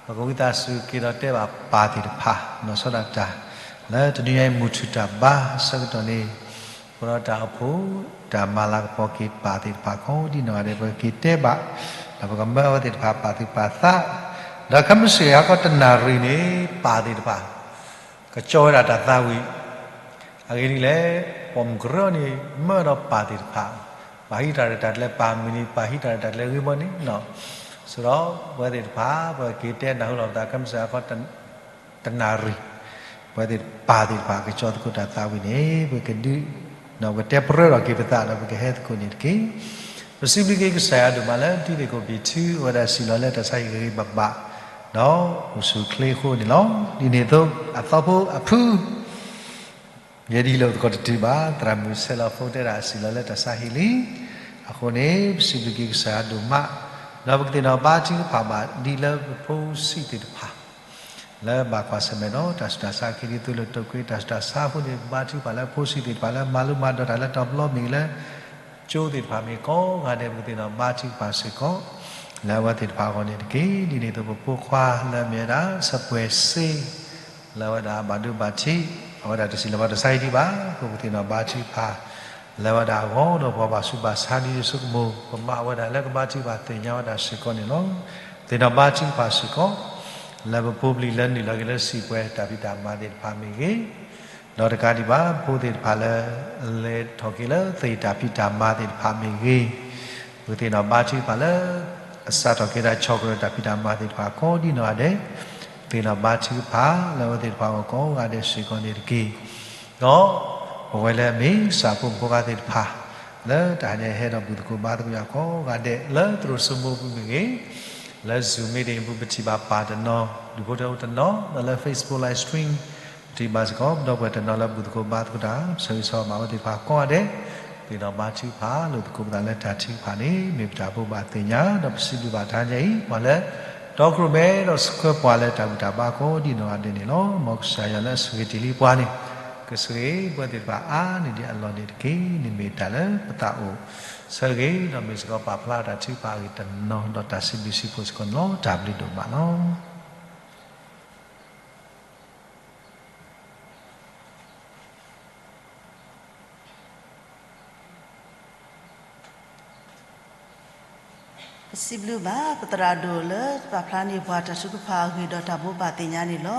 ပကဝံသးစူၤက့ၤဒီးတဲဘၣ်ပၢ်သ့ၣ်တဖၣ် လီၤဆီဒၣ်တၢ် လၢတနံၤညါအံၤမုၢ်ထူၣ်တၢ်ဘါအဆၢကတီၢ်န့ၣ် ပအိၣ်ဒီးတၢ်အိၣ်ဖှိၣ် တၢ်မၤလၤကပီၤက့ၤပၢ်သ့ၣ်တဖၣ်ကိးဒံးနီၢ်ဂၤဒဲး ပကက့ၤတဲဘၣ် ဒီးပကမၢအဝဲသ့ၣ်တဖၣ်ပာ်သူၣ်ပာ်သး ဒီးခဲမုၢ်ဆ့ၣ်ဟါခီတနၣ်ရံၣ်န့ၣ် ပၢ်သ့ၣ်တဖၣ် ကကၠီဝဲဒၣ်တၢ်သးဝံၣ် အဂ့ၢ်ဒ်လဲၣ် ပိာ်မုၣ်ကရၢန့ၣ် မၢဒီးပၢ်သ့ၣ်တဖၣ် ပာ်ဟံးတၢ်ရဲၣ်တၢ်ကျဲၤပၢ်မုၢ်နံၤ ပာ်ဟံးတၢ်ရဲၣ်တၢ်ကျဲၤဂ့ၤဘီန့ၣ် ဆိဒီးပဝဲသ့ၣ်တဖၣ် ပကက့ၤတဲနၢ်ဟူလီၤပသး ခဲမုၢ်ဆ့ၣ်ဟါခီ တနၣ်ရံၣ် ပဝဲသ့ၣ်ပၢ်သ့ၣ်တဖၣ် ကကၠီသကိးတၢ်သးဝံၣ်န့ၣ် ပကဒုး ဒီးပကတဲပရၢဒီးက့ၤပသးဒီးပကဟဲသကိးန့ၣ်တက့ၢ်. ပစံးဘျုးက့ၤကစၢ်ယွၤဒိၣ်မးလၢတံၤသကိးဘျံးထူ အဝဲဒၣ်စံၣ်လီၤလၢတၢ်ဆါဟံၣ်ဂ့ၤဂ့ၤဘၣ်ဘၣ် ဒီးအိၣ်ဆူၣ်အိၣ်ချ့အဃိန့ၣ်လီၤ. ဒ်န့ၣ်အသိးအသီဖိအဖု ယဲဒ်လၢပသကိးတတုၤဘၣ် သရၣ်မုၣ်ဆဲးလီၤဖိတဲဒၣ်အစံၣ်လီၤလၢတၢ်ဆါဟံၣ်လံ. အဃိန့ၣ် ပစံးဘျုးက့ၤကစၢ်ယွၤဒိၣ်မး ဒီးပကသ့ၣ်နီၣ်ဘါထုကဖၣ်ဘၣ်ဒ်လၢပဖိဆံးသ့ၣ်တဖၣ် လၢဘၣ်ကွၢ်ဆၢၣ်မဲာ်ဒီးတၢ်ဆူးတၢ်ဆါ က့ၤဒ်သိးလၢတိာ်ကွံာ်တၢ်ဆူးတၢ်ဆါအဃိန့ၣ် ပဘါထုကဖၣ်လၢဖိဆံးသ့ၣ်တဖၣ်လၢမၤလိမၤဒိးတၢ်လၢတၢ်ဘျီမ့ၢ်ဂ့ၤလၢ ကၠိသ့ၣ်တဖၣ်မ့ၢ်ဂ့ၤကိးဂၤဒဲး ပကသ့ၣ်နီၣ်ဘါထုကဖၣ်စ့ၢ်ကီး လၢအဝဲသ့ၣ်တဖၣ်အဂီၢ်န့ၣ်တက့ၢ်. ဒ်န့ၣ်အသိးပဖိခွါလၢအမ့ၢ်ဝဲဒၣ် စပှဲၤစ့ လၢအဝဲဒၣ်ဘၣ်ဒိဘၣ်ထံး အဝဲဒၣ်တစံၣ်လီၤဘၣ်တၢ်ဆါဟံၣ်ဒံးဘၣ် ပကသ့ၣ်နီၣ်ဘါထုကဖၣ် လၢအဝဲဒၣ်အဂီၢ်ဒီးပှၤဘၣ်ဆူးဘၣ်ဆါဒ်ယဆိကမိၣ် ပမၤဝဲဒၣ်လၢကဘါထုကဖၣ်သ့ၣ်ညါဝဲဒၣ်စ့ၢ်ကီးန့ၣ်လီၤ. သ့ၣ်နီၣ်ဘါထုကဖၣ်စ့ၢ်ကီး လၢပဖိပလံၤလၢနုာ်လီၤက့ၤလၢစံာ်ပှဲၤတၢ်ဖံးတၢ်မၤသ့ၣ်တဖၣ်မ့ၢ်ဂ့ၤ ဒီးတကးဒံးဘၣ် ဖိသ့ၣ်တဖၣ်လၢ လဲၤထီၣ်က့ၤလၢသ့ၣ်တၢ်ဖံးတၢ်မၤသ့ၣ်တဖၣ်မ့ၢ်ဂ့ၤ ပကသ့ၣ်နီၣ်ဘါထုကဖၣ်လၢ အစးထီၣ်က့ၤဒၣ်ဆီၣ်ကရၢၢ်တၢ်ဖံးတၢ်မၤသ့ၣ်တဖၣ်ကိးဒံးနီၢ်ဂၤဒဲး သ့ၣ်နီၣ်ဘါထုကဖၣ်လၢအဝဲသ့ၣ်တဖၣ်အဂီၢ်ကိးဂၤဒဲးစ့ၢ်ကီးန့ၣ်တက့ၢ်. ဒီးပဝဲလၢအမ့ၢ်ကစၢ်ဖိမုၣ်ဖိခွါသ့ၣ်တဖၣ် လၢတဟါညါအံၤဟဲဒီးဘူၣ်သကိးဘါသကိးယွၤကိးဂၤဒဲး လၢသရိာ်စိမိၤပူၤမ့ၢ်ဂ့ၤ လၢ Zoom meeting ပူၤ ပထံၣ်ဘၣ်ပၢ်တနီၤ ဒူၣ်ဖိထၢဖိတနီၤ ဒီးလၢ Facebook live stream ပထံၣ်ဘၣ်စ့ၢ်ကီး ပဒီပုၢ်ဝဲၢ်တနီၤလၢဘူၣ်သကိးဘါသကိးတၢ် ဆၢဂ့ၤဆၢဝါဘၣ်အဝဲသ့ၣ်တဖၣ်ကိးဂၤဒဲး သ့ၣ်နီၣ်ဘါထုကဖၣ် လိာ်သကိးပသးလၢတၢ်ထုကဖၣ်န့ၣ် မ့ၢ်ပတၢ်ဘိးဘၣ်သ့ၣ်ညါ ဒီးပစံးဘျုးဘၣ်တဟါညါအံၤ ပှၤလၢ တီခိၣ်ရိၣ်မဲဒီးဆှၢပှၤလၢတၢ်ဘူၣ်တၢ်ဘါကိးဒံးနီၢ်ဂၤဒဲးန့ၣ်လီၤ. မ်ကစၢ်ယွၤလၢအဆိၣ်ဂ့ၤတ့ၢ်လံပှၤန့ၣ် ကဆိၣ်ဂ့ၤပဝဲသ့ၣ်တဖၣ်အါန့ၢ်ဒံးအလီၢ်န့ၣ်တက့ၢ်. န့ၣ်မ့ၢ်တၢ်လၢပသးအိၣ်ဆၢဂ့ၤ ဒီးမ့ၢ်စ့ၢ်ကီးပာ်ဖျါတၢ်ထုကဖၣ်အဂ့ၢ်တနီၤ ဒီးတၢ်စံးဘျုးစံးဖှိၣ်စ့ၢ်ကီးန့ၣ်လီၤ. တၢ်ဘျုးဒိၣ်မးလီၤ. ပစံးဘျုးဘၣ်ပသရၣ်ဒိၣ်လၢပာ်ဖျါန့ၢ်ပှၤတၢ်ထုကဖၣ်အဂ့ၢ်ဒီးတၢ်ဘိးဘၣ်သ့ၣ်ညါန့ၣ်လီၤ.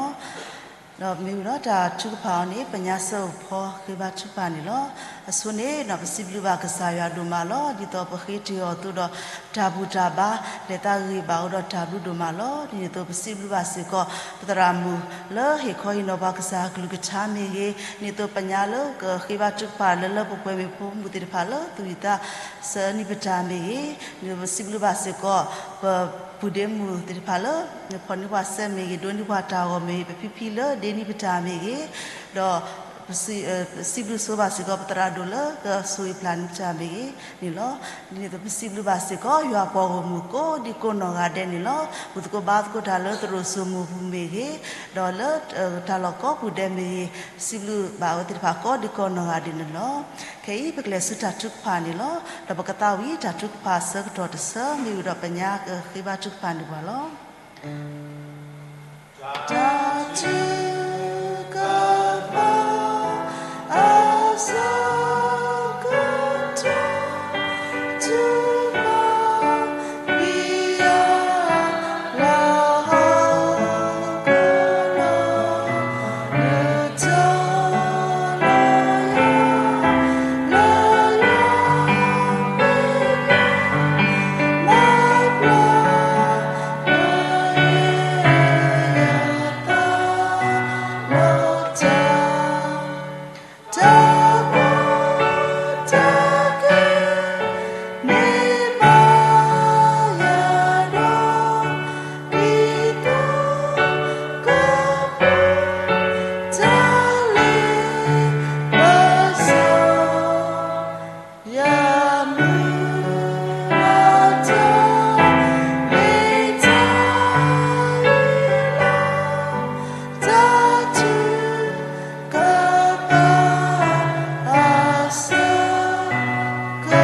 ဒီးမ့ၢ်ဝံၤဒီးတၢ်ထုကဖၣ်အီၤန့ၣ် ပညါစၢၤအိၣ်ဖီဃ့ဘါထုကဖၣ်န့ၣ်လီၤ. အဆိန့ၣ်ဒီး ပစံးဘျုးဘၣ်ကစၢ်ယွၤဒိၣ်မးလီၤ. ဒ်သိးပဃ့တ့ၢ်အီၤအသိးဒီး တၢ်ဘူၣ်တၢ်ဘါ လဲၤသးဂ့ၤဘၣ်အိၣ်ဒီးတၢ်ဘျုးဒိၣ်မးလီၤ. ဒ်န့ၣ်အသိးပစံးဘျုးဘၣ်စ့ၢ်ကီး ပသရၣ်မုၣ်လၢဟ့ၣ်ခီဟ့ၣ်နီၤပှၤကစၢ်အကလုၢ်ကထါမ့ၢ်ဂ့ၤ, ဒ်န့ၣ်အသိးပညါလၢကဃ့ဘါထုကဖၣ်လၢလၢပှဲၤပှဲၤမ့ၢ်ဖိမုၣ်သ့ၣ်တဖၣ်လၢသူၣ်ဝံၣ်သးဆၢနံၣ်ပတၢ်မ့ၢ်ဂ့ၤ, ဒ်န့ၣ်အသိးပစံးဘျုးဘၣ်စ့ၢ်ကီး ပပုၢ်ဒ့မုၣ်သ့ၣ်တဖၣ်လၢ ဖီၣ်န့ၢ်ပှၤစဲမ့ၢ်ဂ့ၤ, ဒိးန့ၢ်ပှၤတၢ်ဂီၤမ့ၢ်ဂ့ၤ, ပဖံဖံလၢဒ့နံၣ်ပတၢ်မ့ၢ်ဂ့ၤ, ဒီး ပစံးဘျုးဆိဘၣ်စ့ၢ်ကီး ပသရၣ်ဒိၣ်လၢကဆိၣ်ဂ့ၤပျၢ်န့ၢ်ပတၢ်မ့ၢ်ဂ့ၤန့ၣ်လီၤ. ဒ်န့ၣ်အသိးပစံးဘျုးဘၣ်စ့ၢ်ကီး ယွၤပှၤဂီၢ်မုၢ်ကိးဒံကိးနီၢ်ဂၤဒဲးန့ၣ်လီၤ. ဘူၣ်သကိးဘါသကိးတၢ်လၢသရိာ်စိမိၢ်ပူၤမ့ၢ်ဂ့ၤ, ဒီးလၢတၢ်လီၢ်ကိးပူၤဒဲးမ့ၢ်ဂ့ၤ, ပစံးဘျုးဘၣ်အဝဲသ့ၣ်တဖၣ်ကိးဒံကိးနီၢ်ဂၤဒဲးန့ၣ်လီၤ. ခဲအံၤပကလဲၤဆူတၢ်ထုကဖၣ်န့ၣ်လီၤ. ဒီးပကသးဝံၣ်တၢ်ထုကဖၣ်အဆၢကတီၢ်တဆၢ မ့ၢ်ဝံၤဒီးပညါကဃ့ဘါထုကဖၣ်န့ၢ်ပှၤလီၤ. တၢ်ထုကဖၣ် အဆၢကတီၢ် ထုကဖၣ် ဝံယၤ လၢဟီၣ်ခိၣ်လီၤ နတၢ်လီၤယၤ လၢယၤ မၤပျၢ် လၢယၤ ယသးလီၤတၢ် တၢ်ကီတၢ်ခဲ မ့ၢ်ဘၣ်ယၤဒီး ဒ်သိးကပူၤ တၢ်လ့ပစီ ယၤမုၢ်လီၤ တၢ်မ့ၢ်တၢ်အံၤလီၤ. တၢ်ထုကဖၣ် အဆၢကတီ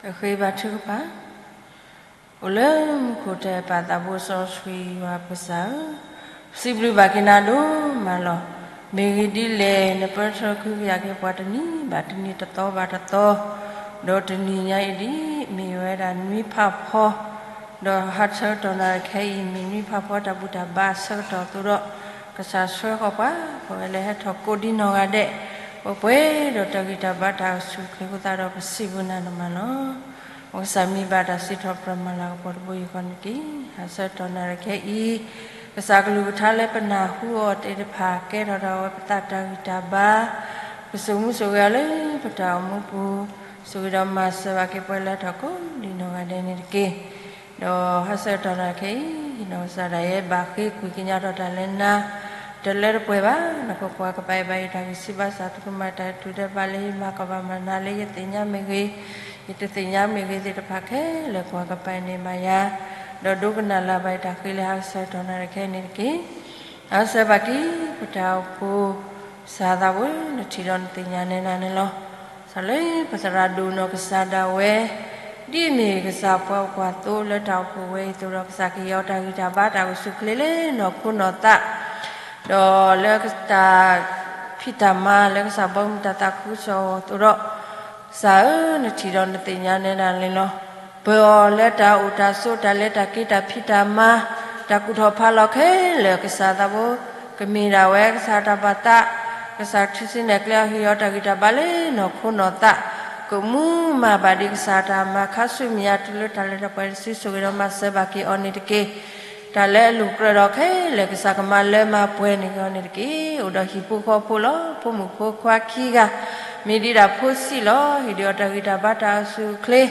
ၢ် ပဃ့ဘါထုကဖၣ်, အိၣ်လၢမူခိၣ်တၢ်အဲၣ်ပၢ်သးဘိစီဆှံ ယွၤပကစၢ်ဧၢ, ပစံးဘျုးဘၣ်က့ၤနၤဒိၣ်မးလီၤ. မ့ၢ်ဂ့ၢ်ဒ်လဲၣ် နပၢဆှၢကဟုကယာ်က့ၤပှၤတနံၤဘၣ်တနံၤ တသီဘၣ်တသီ, ဒီးတနံၤညါအံၤဒ် မ့ၢ်ဝဲဒၣ်နွံဖးဖီ ဒီးဟါဆၢကတီၢ်နၣ်ရံၣ်ခဲအံၤ မ့ၢ်နွံဖးဖီတၢ်ဘူၣ်တၢ်ဘါအဆၢကတီၢ်အသိးဒီး ကစၢ်ဆှၢဃီၤပှၤ ပဝဲလၢဟဲထီၣ်ကိးဒံနီၢ်ဂၤဒဲး ပှဲၤပှဲၤဒီးတၢ်ဂံၢ်တၢ်ဘါတၢ်အိၣ်ဆူၣ်အိၣ်ချ့အဃိသတးဒီး ပစံးဘျုးနၤဒိၣ်မးလီၤ. ပကစၢ်မံဘၣ်တၢ်စံးထီၣ်ပတြၢၤမၤလၤကပီၤတဘိယူၢ်ဃီန့ၣ်တက့ၢ်. ဟါဆၢကတီၢ်နၣ်ရံၣ်ခဲအံၤ ကစၢ်ကလုၢ်ကထါလၢပနၢ်ဟူအီၤသ့ၣ်တဖၣ် ကဲထီၣ်ဒၣ်ဝဲပသးတၢ်ဂံၢ်တၢ်ဘါ, ပစိာ်မူစိာ်ဂဲၤအီၤလၢပတၢ်အိၣ်မူပူၤ, ဆိၣ်ဂ့ၤဒီးမၤစၢၤဘၣ်က့ၤပှၤလၢထီၣ်ကိးဒံနီၢ်ဂၤဒဲးန့ၣ်တက့ၢ်. ဒီးဟါဆၢကတီၢ်နၣ်ရံၣ်ခဲအံၤ နီၢ်ကစၢ်ဒၣ်ယဲဘၣ်ဃ့ကွံာ်ကညးထီၣ်တၢ်လၢနၤ တလၢတပှဲၤဘၣ်, နကွၢ်ကပၤအံၤဘၣ်ယတၢ်ဂံၢ်ဆူၣ်ဘါစၢ် သုကမၤတၢ်ထူးတၢ်ဘါလၢယမၤကဘၣ်မၤနၤလၢယသ့ၣ်ညါမ့ၢ်ဂ့ၤ, ယတသ့ၣ်ညါမ့ၢ်ဂ့ၤသ့ၣ်တဖၣ်ခဲလၢာ် ကွၢ်ကပၤအံၤန့ၣ်ဘၣ်ယၤ, ဒီးဒိကနၣ်လၢ်ဘၣ်ယတၢ်ဃ့လၢဟါဆၢကတီၢ်နၣ်ရံၣ်ခဲအံၤန့ၣ်တက့ၢ်. ဟါဆၢဘၣ်က့ၤ ပတၢ်အိၣ်ဖှိၣ် ကစၢ်သးဝဲ နထံၣ်ဒီးနသ့ၣ်ညါနဲဒၣ်န့ၣ်လီၤ. စးလၢပသရၣ်ဒိၣ်နီၢ်ကစၢ်ဒၣ်ဝဲ ဒ်အမ့ၢ်ကစၢ်ပှၤကွၢ်သိလၢတၢ်အိၣ်ဖှိၣ်ဝဲအံၤအသိးဒီး ကစၢ်ကဟ့ၣ်အီၤတၢ်ဂံၢ်တၢ်ဘါတၢ်အိၣ်ဆူၣ်အိၣ်ချ့လၢနီၢ်ခိနီၢ်သး ဒီးလၢတၢ်ဖံးတၢ်မၤလၢကစၢ်ဘီမုၢ်တၢ်သးခုကစီၣ်အသိးဒီး ကစၢ်ဧၢ နထံၣ်ဒီးနသ့ၣ်ညါနဲဒၣ်န့ၣ်လီၤ. ပၢၤအီၤလၢတၢ်အိၣ်တၢ်ဆိး တၢ်လဲၤတၢ်က့ၤ တၢ်ဖံးတၢ်မၤ တၢ်ကူၣ်ထီၣ်ဖးလီၤခဲလၢာ် ကစၢ်သးဘိ ကမ့ၢ်ဒၣ်ဝဲကစၢ်တၢ်ဘၣ်သး, ကစၢ်ထူစံနဲၣ်ကျဲအီၤ ဟ့ၣ်အီၤတၢ်ဂံၢ်တၢ်ဘါလၢနီၢ်ခိနီၢ်သး, ကမူမၤဘၣ်ဒံးကစၢ်တၢ်မၤခါဆူမဲာ်ညါ တုၤလၢတၢ်လၢတၢ်ပှဲၤတစု ဆိၣ်ဂ့ၤဒီးမၤစၢၤဘၣ်က့ၤအီၤန့ၣ်တက့ၢ်. တၢ်လၢအလိၣ်ကြၢးဒီးခဲလၢာ် ကစၢ်ကမၤလၢမၤပှဲၤန့ၢ်က့ၤအီၤန့ၣ်တက့ၢ်. အိၣ်ဒီးဟံၣ်ဖိဃီဖိလီၤ ဖိမုၣ်ဖိခွါခံဂၤ, မ့ၢ်ဒံးဒၣ်ဖိဆံးလီၤ. ဟ့ၣ်ဒံးအီၤတၢ်ဂံၢ်တၢ်ဘါတၢ်အိၣ်ဆူၣ်အိၣ်ချ့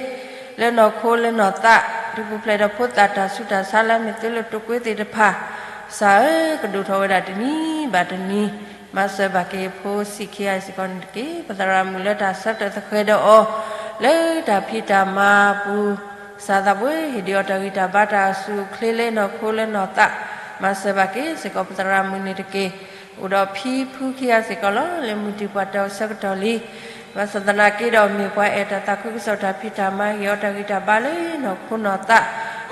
လၢနီၢ်ခိလၢနီၢ်သး, ဒုးပူၤဖျဲးဒီးဖိသၣ်တၢ်ဆူးတၢ်ဆါလၢအမ့ၢ်သုးလၢတိာ်ကွံသ့ၣ်တဖၣ်, ကစၢ်ဧၢ ကဒိၣ်ထီၣ်ဝဲဒၣ်တနံၤဘၣ်တနံၤ, မၤစၢၤဘၣ်က့ၤဖိဆံးခံဂၤစ့ၢ်ကီးန့ၣ်တက့ၢ်. ပသရၣ်မုၣ်လၢတၢ်ဆၢထၢၣ်သဃဲၤဒီးအီၤ လၢတၢ်ဖံးတၢ်မၤအပူၤ, ကစၢ်သးဘိ ဟ့ၣ်ဒံးအီၤတၢ်ဂံၢ်တၢ်ဘါတၢ်အိၣ်ဆူၣ်အိၣ်ချ့လၢနီၢ်ခိလၢနီၢ်သး, မၤစၢၤဘၣ်က့ၤစ့ၢ်ကီးပသရၣ်မုၣ်န့ၣ်တက့ၢ်. အိၣ်ဒီးဖံဖုခံဂၤစ့ၢ်ကီးလီၤ လၢမုၢ်တံၢ်ပှၢ်တၢၢ်အဆၢကတီၢ်လံ. ဘၣ်ဆၣ်သနာ်က့ဒီး မ့ၢ်ပှၤအဲၣ်တၢ်သးခုကစီၣ်တၢ်ဖံးတၢ်မၤ ဟ့ၣ်အီၤတၢ်ဂံၢ်တၢ်ဘါလၢနီၢ်ခိနီၢ်သး,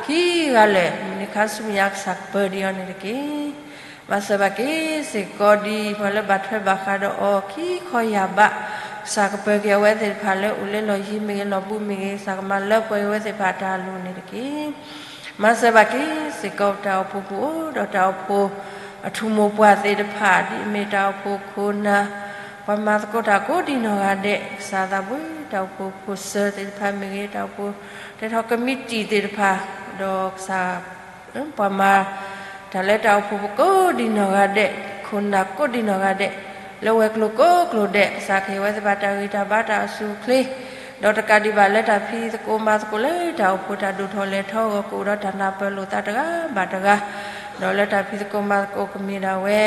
ခံဂၤလၢာ် မုၢ်နံၤခါဆူမဲာ်ညါ ကစၢ်ကပၢၤဒံးအီၤန့ၣ်တက့ၢ်. မၤစၢၤဘၣ်က့ၤစ့ၢ်ကီးဒ်ပှၤလၢဘၣ်ထွဲဘၣ်ဃးဒီးအီၤခံခီယၢ်ဘး, ကစၢ်ကပၢၤက့ၤအဝဲသ့ၣ်တဖၣ်လၢအိၣ်လၢလီၢ်ယံၤမ့ၢ်ဂ့ၤ လီၢ်ဘူးမ့ၢ်ဂ့ၤ, ကစၢ်ကမၤလၢပှဲၤအဝဲသ့ၣ်တဖၣ်တၢ်လိၣ်န့ၣ်တက့ၢ်. မၤစၢၤဘၣ်က့ၤစ့ၢ်ကီးတၢ်အိၣ်ဖှိၣ်ပူၤအိၣ်ဒီးတၢ်အိၣ်ဖှိၣ် အထူၣ်မိၢ်ပှၢ်သ့ၣ်တဖၣ် ဒ်အမ့ၢ်တၢ်အိၣ်ဖှိၣ်ခိၣ်နၢ်, ပှၤမၤသကိးတၢ်ကိးဒံးနီၢ်ဂၤဒဲး, ကစၢ်သးပှဲၤ တၢ်အိၣ်ဖှိၣ်ဖိစၢၤသ့ၣ်တဖၣ်မ့ၢ်ဂ့ၤ, တၢ်အိၣ်ဖှိၣ်တဲထီၣ်ကမံးတံာ်သ့ၣ်တဖၣ်, ဒီးကစၢ် ပှၤမၤတၢ်လၢတၢ်အိၣ်ဖှိၣ်ပူၤကိးဒံးနီၢ်ဂၤဒဲး, ခိၣ်နၢ်ကိးဒံးနီၢ်ဂၤဒဲး, လၢဝဲၤကျိၤကိးကျိၤဒဲး, ကစၢ်ကဟ့ၣ်ဝဲသ့ၣ်တဖၣ်တၢ်ဂံၢ်တၢ်ဘါတၢ်အိၣ်ဆူၣ်အိၣ်ချ့, ဒီးတကးဒံးဘၣ်လၢတၢ်ဖံးသကိးမၤသကိးလၢတၢ်အိၣ်ဖှိၣ်တၢ်ဒိၣ်ထီၣ်လဲၤထီၣ်အဂီၢ် ကအိၣ်ဒီးတၢ်နၢ်ပၢၢ်လိာ်သးတဂၤဘၣ်တဂၤ, ဒီးလၢတၢ်ဖံးသကိးမၤသကိးကမ့ၢ်ဒၣ်ဝဲ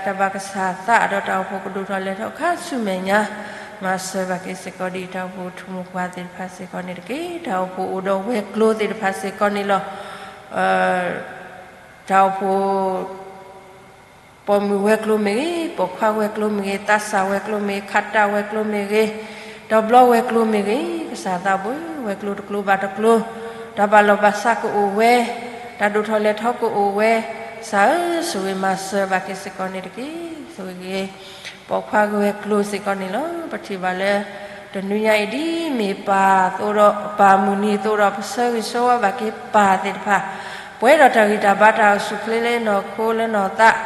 တၢ်ဘၣ်ကစၢ်သးဒီးတၢ်အိၣ်ဖှိၣ်ကဒိၣ်ထီၣ်လဲၤထီၣ်ခါဆူမဲာ်ညါ, မၤစၢၤဘၣ်က့ၤစ့ၢ်ကီးဒ်တၢ်အိၣ်ဖှိၣ်ထူၣ်မိၢ်ပှၢ်သ့ၣ်တဖၣ်စ့ၢ်ကီးန့ၣ်တက့ၢ်. တၢ်အိၣ်ဖှိၣ်အိၣ်ဒီးဝဲၤကျိၤသ့ၣ်တဖၣ်စ့ၢ်ကီးန့ၣ်လီၤ. တၢ်အိၣ်ဖှိၣ် ပိာ်မုၣ်ဝဲၤကျိၤမ့ၢ်ဂ့ၤ, ပိာ်ခွါဝဲၤကျိၤမ့ၢ်ဂ့ၤ, သးစၢ်ဝဲၤကျိၤမ့ၢ်ဂ့ၤ, ခးတၢ်ဝဲၤကျိၤမ့ၢ်ဂ့ၤ, ဒီးဘျီဝဲၤကျိၤမ့ၢ်ဂ့ၤ, ကစၢ်သးပှဲၤ ဝဲၤကျိၤတကျိၤဘၣ်တကျိၤ, တၢ်ဘၣ်လီၢ်ဘၣ်စးကအိၣ်ဝဲ, တၢ်ဒိၣ်ထီၣ်လဲၤထီၣ်ကအိၣ်ဝဲ, ကစၢ်ဧၢ, ဆိၣ်ဂ့ၤမၤစၢၤဘၣ်က့ၤစ့ၢ်ကီးန့ၣ်တက့ၢ်. ဆိၣ်ဂ့ၤက့ၤ ပိာ်ခွါကဝဲၤကျိၤစ့ၢ်ကီးန့ၣ်လီၤ. ပထံၣ်ဘၣ်လၢ တနွံညါအံၤဒ်မ့ၢ်ပၢ်သိဒီး ပၢ်မုၢ်နံၤသိဒီး ပဆၢဂ့ၤဆၢဝါဘၣ်က့ၤပၢ်သ့ၣ်တဖၣ် ပှဲၤဒီးတၢ်ဂံၢ်တၢ်ဘါတၢ်အိၣ်ဆူၣ်အိၣ်ချ့လၢနီၢ်ခိလၢနီၢ်သး,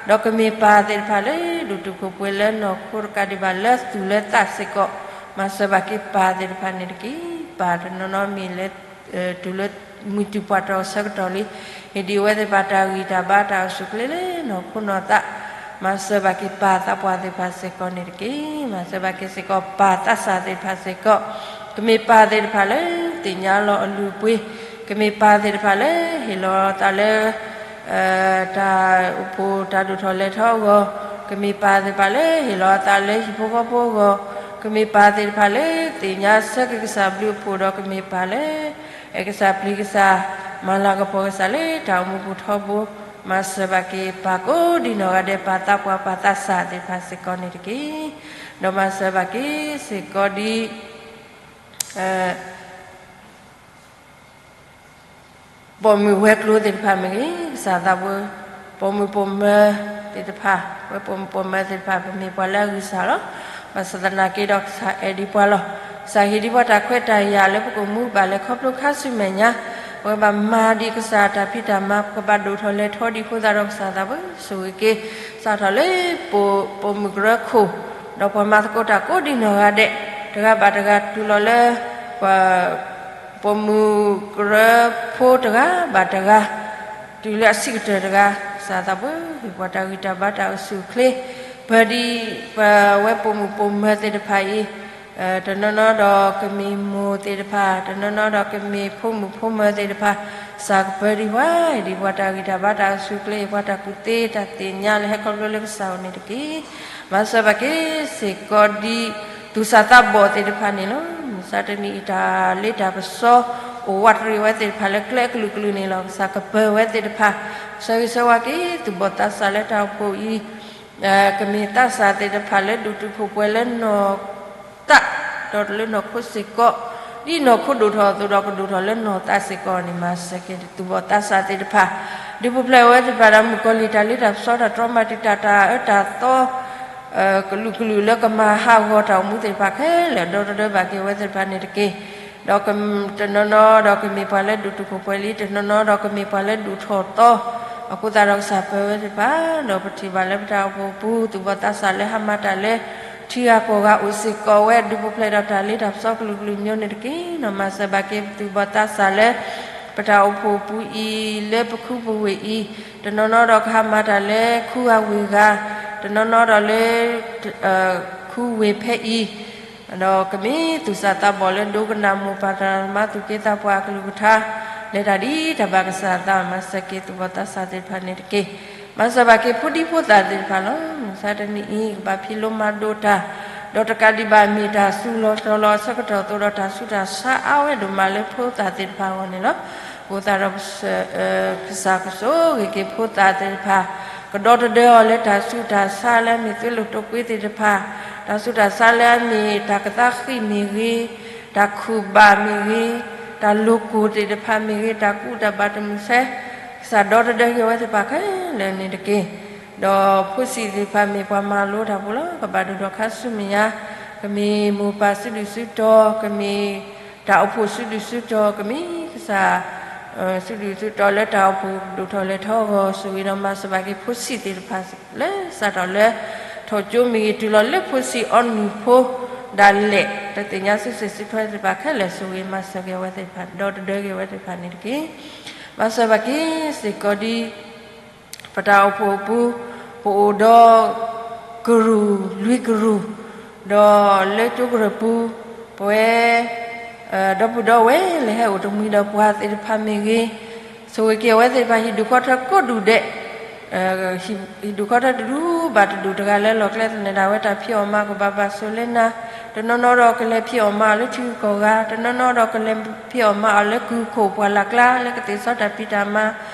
ဒီးကမ့ၢ်ပၢ်သ့ၣ်တဖၣ်လၢဒိၣ်တုာ်ခိၣ်ပှဲၤလၢနီၢ်ခိတကးဒံးဘၣ်လၢသူၣ်လၢသးစ့ၢ်ကီး, မၤစၢၤဘၣ်က့ၤပၢ်သ့ၣ်တဖၣ်န့ၣ်တက့ၢ်. ပၢ်တနီၤနီၤမ့ၢ်လၢ တုၤလၢမုၢ်တူာ်ပှၢ်ထီၣ်အဆၢကတီၢ်လံ, ဟ့ၣ်ဒံးအဝဲသ့ၣ်တဖၣ်တၢ်ဂံၢ်တၢ်ဘါတၢ်အိၣ်ဆူၣ်အိၣ်ချ့လၢနီၢ်ခိနီၢ်သး, မၤစၢၤဘၣ်က့ၤပၢ်သးပှၢ်သ့ၣ်တဖၣ်စ့ၢ်ကီးန့ၣ်တက့ၢ်. မၤစၢၤဘၣ်က့ၤစ့ၢ်ကီးပၢ်သးစၢ်သ့ၣ်တဖၣ်စ့ၢ်ကီး, ကမ့ၢ်ပၢ်သ့ၣ်တဖၣ်လၢသ့ၣ်ညါလီၤအလုၢ်အပှ့ၤ, ကမ့ၢ်ပၢ်သ့ၣ်တဖၣ်လၢဟ့ၣ်လီၤသးလၢ တၢ်အိၣ်ဖှိၣ်တၢ်ဒိၣ်ထီၣ်လဲၤထီၣ်အဂီၢ်, ကမ့ၢ်ပၢ်သ့ၣ်တဖၣ်လၢဟ့ၣ်လီၤအသးလၢဟံၣ်ဖိဃီဖိအဂီၢ်, ကမ့ၢ်ပၢ်သ့ၣ်တဖၣ်လၢသ့ၣ်ညါဆၢက့ၤကစၢ်ဘျုးအဖှိၣ်ဒီး ကမ့ၢ်ပၢ်လၢ အဲၣ်ကစၢ်ပျံၤကစၢ်, မၤလၤကပီၤကစၢ်လၢတၢ်အိၣ်မူပူၤထီဘိ, မၤစၢၤဘၣ်က့ၤပၢ်ကိးဒံးနီၢ်ဂၤဒဲး ပၢ်သးပှၢ်ပၢ်သးစၢ်သ့ၣ်တဖၣ်စ့ၢ်ကီးန့ၣ်တက့ၢ်. ဒီးမၤစၢၤဘၣ်က့ၤစ့ၢ်ကီးဒ် ပိာ်မုၣ်ဝဲၤကျိၤသ့ၣ်တဖၣ်မ့ၢ်ဂ့ၤ, ကစၢ်သးပှဲၤ ပိာ်မုၣ်ပိာ်မၢၤသ့ၣ်တဖၣ်, ဝဲပိာ်မုၣ်ပိာ်မၢၤသ့ၣ်တဖၣ် ပမ့ၢ်ပှၤလၢအဂံၢ်စၢ်လီၤ. ဘၣ်ဆၣ်သနာ်က့ဒီး ကစၢ်အဲၣ်ဒံးပှၤလီၤ. ကစၢ်ဟ့ၣ်ဒံးပှၤတၢ်ခွဲးတၢ်ယာ်လၢပကအိၣ်မူဘၣ်လဲၤခီဖျိခါဆူမဲာ်ညါ, ပကဘၣ်မၤဒံးကစၢ်တၢ်ဖံးတၢ်မၤ, ပကဘၣ်ဒိၣ်ထီၣ်လဲၤထီဒံးအဃိသတးဒီး ကစၢ်သးပှဲၤ ဆိၣ်ဂ့ၤက့ၤ စးထီၣ်လၢ ပိာ်မုၣ်ကရၢခိၣ်, ဒီးပှၤမၤသကိးတၢ်ကိးဒံးနီၢ်ဂၤဒဲး, တဂၤဘၣ်တဂၤတုၤလီၤလၢ ပှၤ ပိာ်မုၣ်ကရၢဖိတဂၤဘၣ်တဂၤ, တုၤလၢအဆံးကတၢၢ်တဂၤ, ကစၢ်သးပှဲၤ ဟ့ၣ်ပှၤတၢ်ဂံၢ်တၢ်ဘါတၢ်အိၣ်ဆူၣ်အိၣ်ချ့, ပၢၤဒံး ပဝဲပိာ်မုၣ်ပိာ်မၢၤသ့ၣ်တဖၣ်အံၤ, တနီၤနီၤဒီးကမ့ၢ်မိၢ်သ့ၣ်တဖၣ်, တနီၤနီၤဒီးကမ့ၢ်ဖိမုၣ်ဖိမၢၤသ့ၣ်တဖၣ်, ကစၢ်ကပၢၤဒံးပှၤ, ဟ့ၣ်ဒံးပှၤတၢ်ဂံၢ်တၢ်ဘါတၢ်အိၣ်ဆူၣ်အိၣ်ချ့, ဟ့ၣ်ပှၤတၢ်ကူၣ်သ့တၢ်သ့ၣ်ညါလၢဟဲခီဖျိလၢကစၢ်အအိၣ်န့ၣ်တက့ၢ်. မၤစၢၤဘၣ်က့ၤစ့ၢ်ကီးဒ် သူၣ်စၢ်သးဘီၣ်သ့ၣ်တဖၣ်န့ၣ်လီၤ. မုၢ်မဆါတနံၤအံၤ တၢ်လ့တၢ်ပစီ အိၣ်ဝးတရံးဝဲသ့ၣ်တဖၣ်လၢကျဲအကလုာ်ကလုာ်န့ၣ်လီၤ. ကစၢ်ကပၢၤဝဲသ့ၣ်တဖၣ်, ဆၢဂ့ၤဆၢဝါက့ၤ သူၣ်ဘီၣ်သးစၢ်လၢတၢ်အိၣ်ဖှိၣ်အံၤ, ကမ့ၢ်သးစၢ်သ့ၣ်တဖၣ်လၢဒိၣ်တုာ်ခိၣ်ပှဲၤလၢနီၢ် သး, ဒီးလၢနီၢ်ခိစ့ၢ်ကီး, ဒ်နီၢ်ခိဒိၣ်ထီၣ်အသိးဒီး ကဒိၣ်ထီၣ်လၢနီၢ်သးစ့ၢ်ကီးန့ၣ် မၤစၢၤက့ၤသူၣ်ဘီၣ်သးစၢ်သ့ၣ်တဖၣ်, ဒုးပူၤဖျဲးဝဲသ့ၣ်တဖၣ်ဒီး မုၣ်ကီၤလံၢ်တၢ်လ့တၢ်ပစီ တၢ်တြီမၤတံာ်တာ်တၢ်အၢတၢ်သီ ကလုာ်ကလုာ်လၢကမၤဟးဂီၤတၢ်အိၣ်မူသ့ၣ်တဖၣ်ခဲလၢာ် ဒီတဒၢဘၣ်က့ၤဝဲသ့ၣ်တဖၣ်န့ၣ်တက့ၢ်. ဒီးတနီၤနီၤဒီးကမ့ၢ်ပှၤလၢဒိၣ်တုာ်ခိၣ်ပှဲၤလံ, တနီၤနီၤဒီးကမ့ၢ်ပှၤလၢဒိၣ်ထီၣ်သီ, အဃိသတးဒီးကစၢ်ပၢၤဝဲသ့ၣ်တဖၣ်, ဒီးပထံၣ်ဘၣ်လၢပတၢ်အိၣ်ဖှိၣ်ပူၤ သူၣ်ဘီၣ်သးစၢ်လၢဟါမၢ်တၢ်လၢ ထံဂၤကီၢ်ဂၤအိၣ်စ့ၢ်ကီးဝဲ ဒုးပူၤဖျဲးဒီးတၢ်လ့တၢ်ပစီကလုာ်ကလုာ်မံၤန့ၣ်တက့ၢ်. ဒီးမၤစၢၤဘၣ်က့ၤပသူၣ်ဘီၣ်သးစၢ်လၢ ပတၢ်အိၣ်ဖှိၣ်ပူၤအံၤလၢပခူပဝ့ၢ်အံၤ, တနီၤနီၤဒီးကဟါမၢ်တၢ်လၢခူဂၤဝ့ၢ်ဂၤ, တနီၤနီၤဒီးလၢ ခူဝ့ၢ်ဖဲအံၤ, ဒီးကမ့ၢ်သူၣ်စၢ်သးဘီၣ်လၢဒိကနၣ်မိၢ်ပၢ်တၢ်မၤသူၣ်က့သးပှၢ်အကလုၢ်ကထါ, လဲၤတၢ်ဒ်တၢ်ဘၣ်ကစၢ်အသး မၤစၢၤက့ၤသူၣ်ဘီၣ်သးစၢ်သ့ၣ်တဖၣ်န့ၣ်တက့ၢ်. မၤစၢၤဘၣ်က့ၤဖိဒံဖိသၣ်သ့ၣ်တဖၣ်လီၤ. မုၢ်မဆါတနံၤအံၤ ကဘၣ်ဖံးလိမၤဒိးတၢ်, ဒီးတကးဒံးဘၣ်မ့ၢ်တၢ်စူၤလီၤတီၤလီၤအဆၢကတီၢ်အသိးဒီး တၢ်ဆူးတၢ်ဆါအါဝဲဒိၣ်မးလၢဖိသၣ်သ့ၣ်တဖၣ်အဂီၢ်န့ၣ်လီၤ. အဃိသတးဒီး ကစၢ်ကဆိၣ်ဂ့ၤက့ၤဖိသၣ်သ့ၣ်တဖၣ်, ကဒီတဒၢအီၤလၢတၢ်ဆူးတၢ်ဆါလၢအမ့ၢ်သွံၣ်လိာ်တိာ်ကွံသ့ၣ်တဖၣ်, တၢ်ဆူးတၢ်ဆါလၢအမ့ၢ်တၢ်ကသးဃံးမ့ၢ်ဂ့ၤ, တၢ်ခုၣ်ဘၣ်မ့ၢ်ဂ့ၤ, တၢ်လိာ်ကွဲသ့ၣ်တဖၣ်မ့ၢ်ဂ့ၤ, တၢ်ကူၣ်တၢ်ဘၣ်တမုာ်ဆဲး, ကစၢ်ဒီတဒၢက့ၤအဝဲသ့ၣ်တဖၣ်ခဲလၢာ်န့ၣ်တက့ၢ်. ဒီးဖိဆံးသ့ၣ်တဖၣ်မ့ၢ်ပှၤမၤလိတၢ်ဖိလီၤ. ကဘၣ်ဒိၣ်ထီၣ်ခါဆူမဲာ်ညါ, ကမ့ၢ်မိၢ်ပၢ်စုဒုၣ်စုတီၤ, ကမ့ၢ်တၢ်အိၣ်ဖှိၣ်စုဒုၣ်စုတီၤ, ကမ့ၢ်ကစၢ် စုဒုၣ်စုတီၤလၢတၢ်အိၣ်ဖှိၣ်ဒိၣ်ထီၣ်လဲၤထီၣ်အဂီၢ်, ဆိၣ်ဂ့ၤဒီးမၤစၢၤဘၣ်က့ၤဖိဆံးသ့ၣ်တဖၣ်လၢစးထီၣ်လၢ ထီၣ်ကၠိမ့ၢ်ဂ့ၤ, တုၤလီၤလၢဖိဆံးအီနုၢ်ဖိဒၣ်လဲာ်, တသ့ၣ်ညါစုစ့ၣ်စုထွဲသ့ၣ်တဖၣ်ခဲလၢာ်, ဆိၣ်ဂ့ၤမၤစၢၤက့ၤအဝဲသ့ၣ်တဖၣ်, ဒီတဒၢက့ၤအဝဲသ့ၣ်တဖၣ်န့ၣ်တက့ၢ်. မၤစၢၤဘၣ်က့ၤစ့ၢ်ကီးဒ် ပတၢ်အိၣ်ဖှိၣ်အပူၤ, ပအိၣ်ဒီး ကရူၢ်လွံၢ်ကရူၢ်, ဒီးလၢကၠိကရၢၢ်ပူၤ, ပဝဲ ဒီပုၢ်ဒီဝဲၢ်လၢဟဲအိၣ်တမှံၤဒီးပှၤသ့ၣ်တဖၣ်မ့ၢ်ဂ့ၤ, ဆိၣ်ဂ့ၤက့ၤအဝဲသ့ၣ်တဖၣ်ဟံၣ်ဒူၣ်ဃီထၢကိးဒူၣ်ဒဲး, ဟံၣ်ဒူၣ်ဃီထၢတဒူၣ်ဘၣ်တဒူၣ်, တဂၤလၢလီၢ်ကျဲသနၢၣ်ဒၣ်ဝဲတၢ်ဖံးအီၣ်မၤကဘၣ်ဘၣ်ဆိၣ်လၢနၤ, တနီၤနီၤဒီးကလဲၤဖံးအီၣ်မၤအီၤလၢထံဂုၤကီၢ်ဂၤ, တနီၤနီၤဒီးကလဲၤဖံးအီၣ်မၤအီၤလၢကုၢ်ခိၣ်ပှၢ်လၢ်ကျါ လၢကသ့ၣ်ဆီတၢ်ဖံးတၢ်မၤ,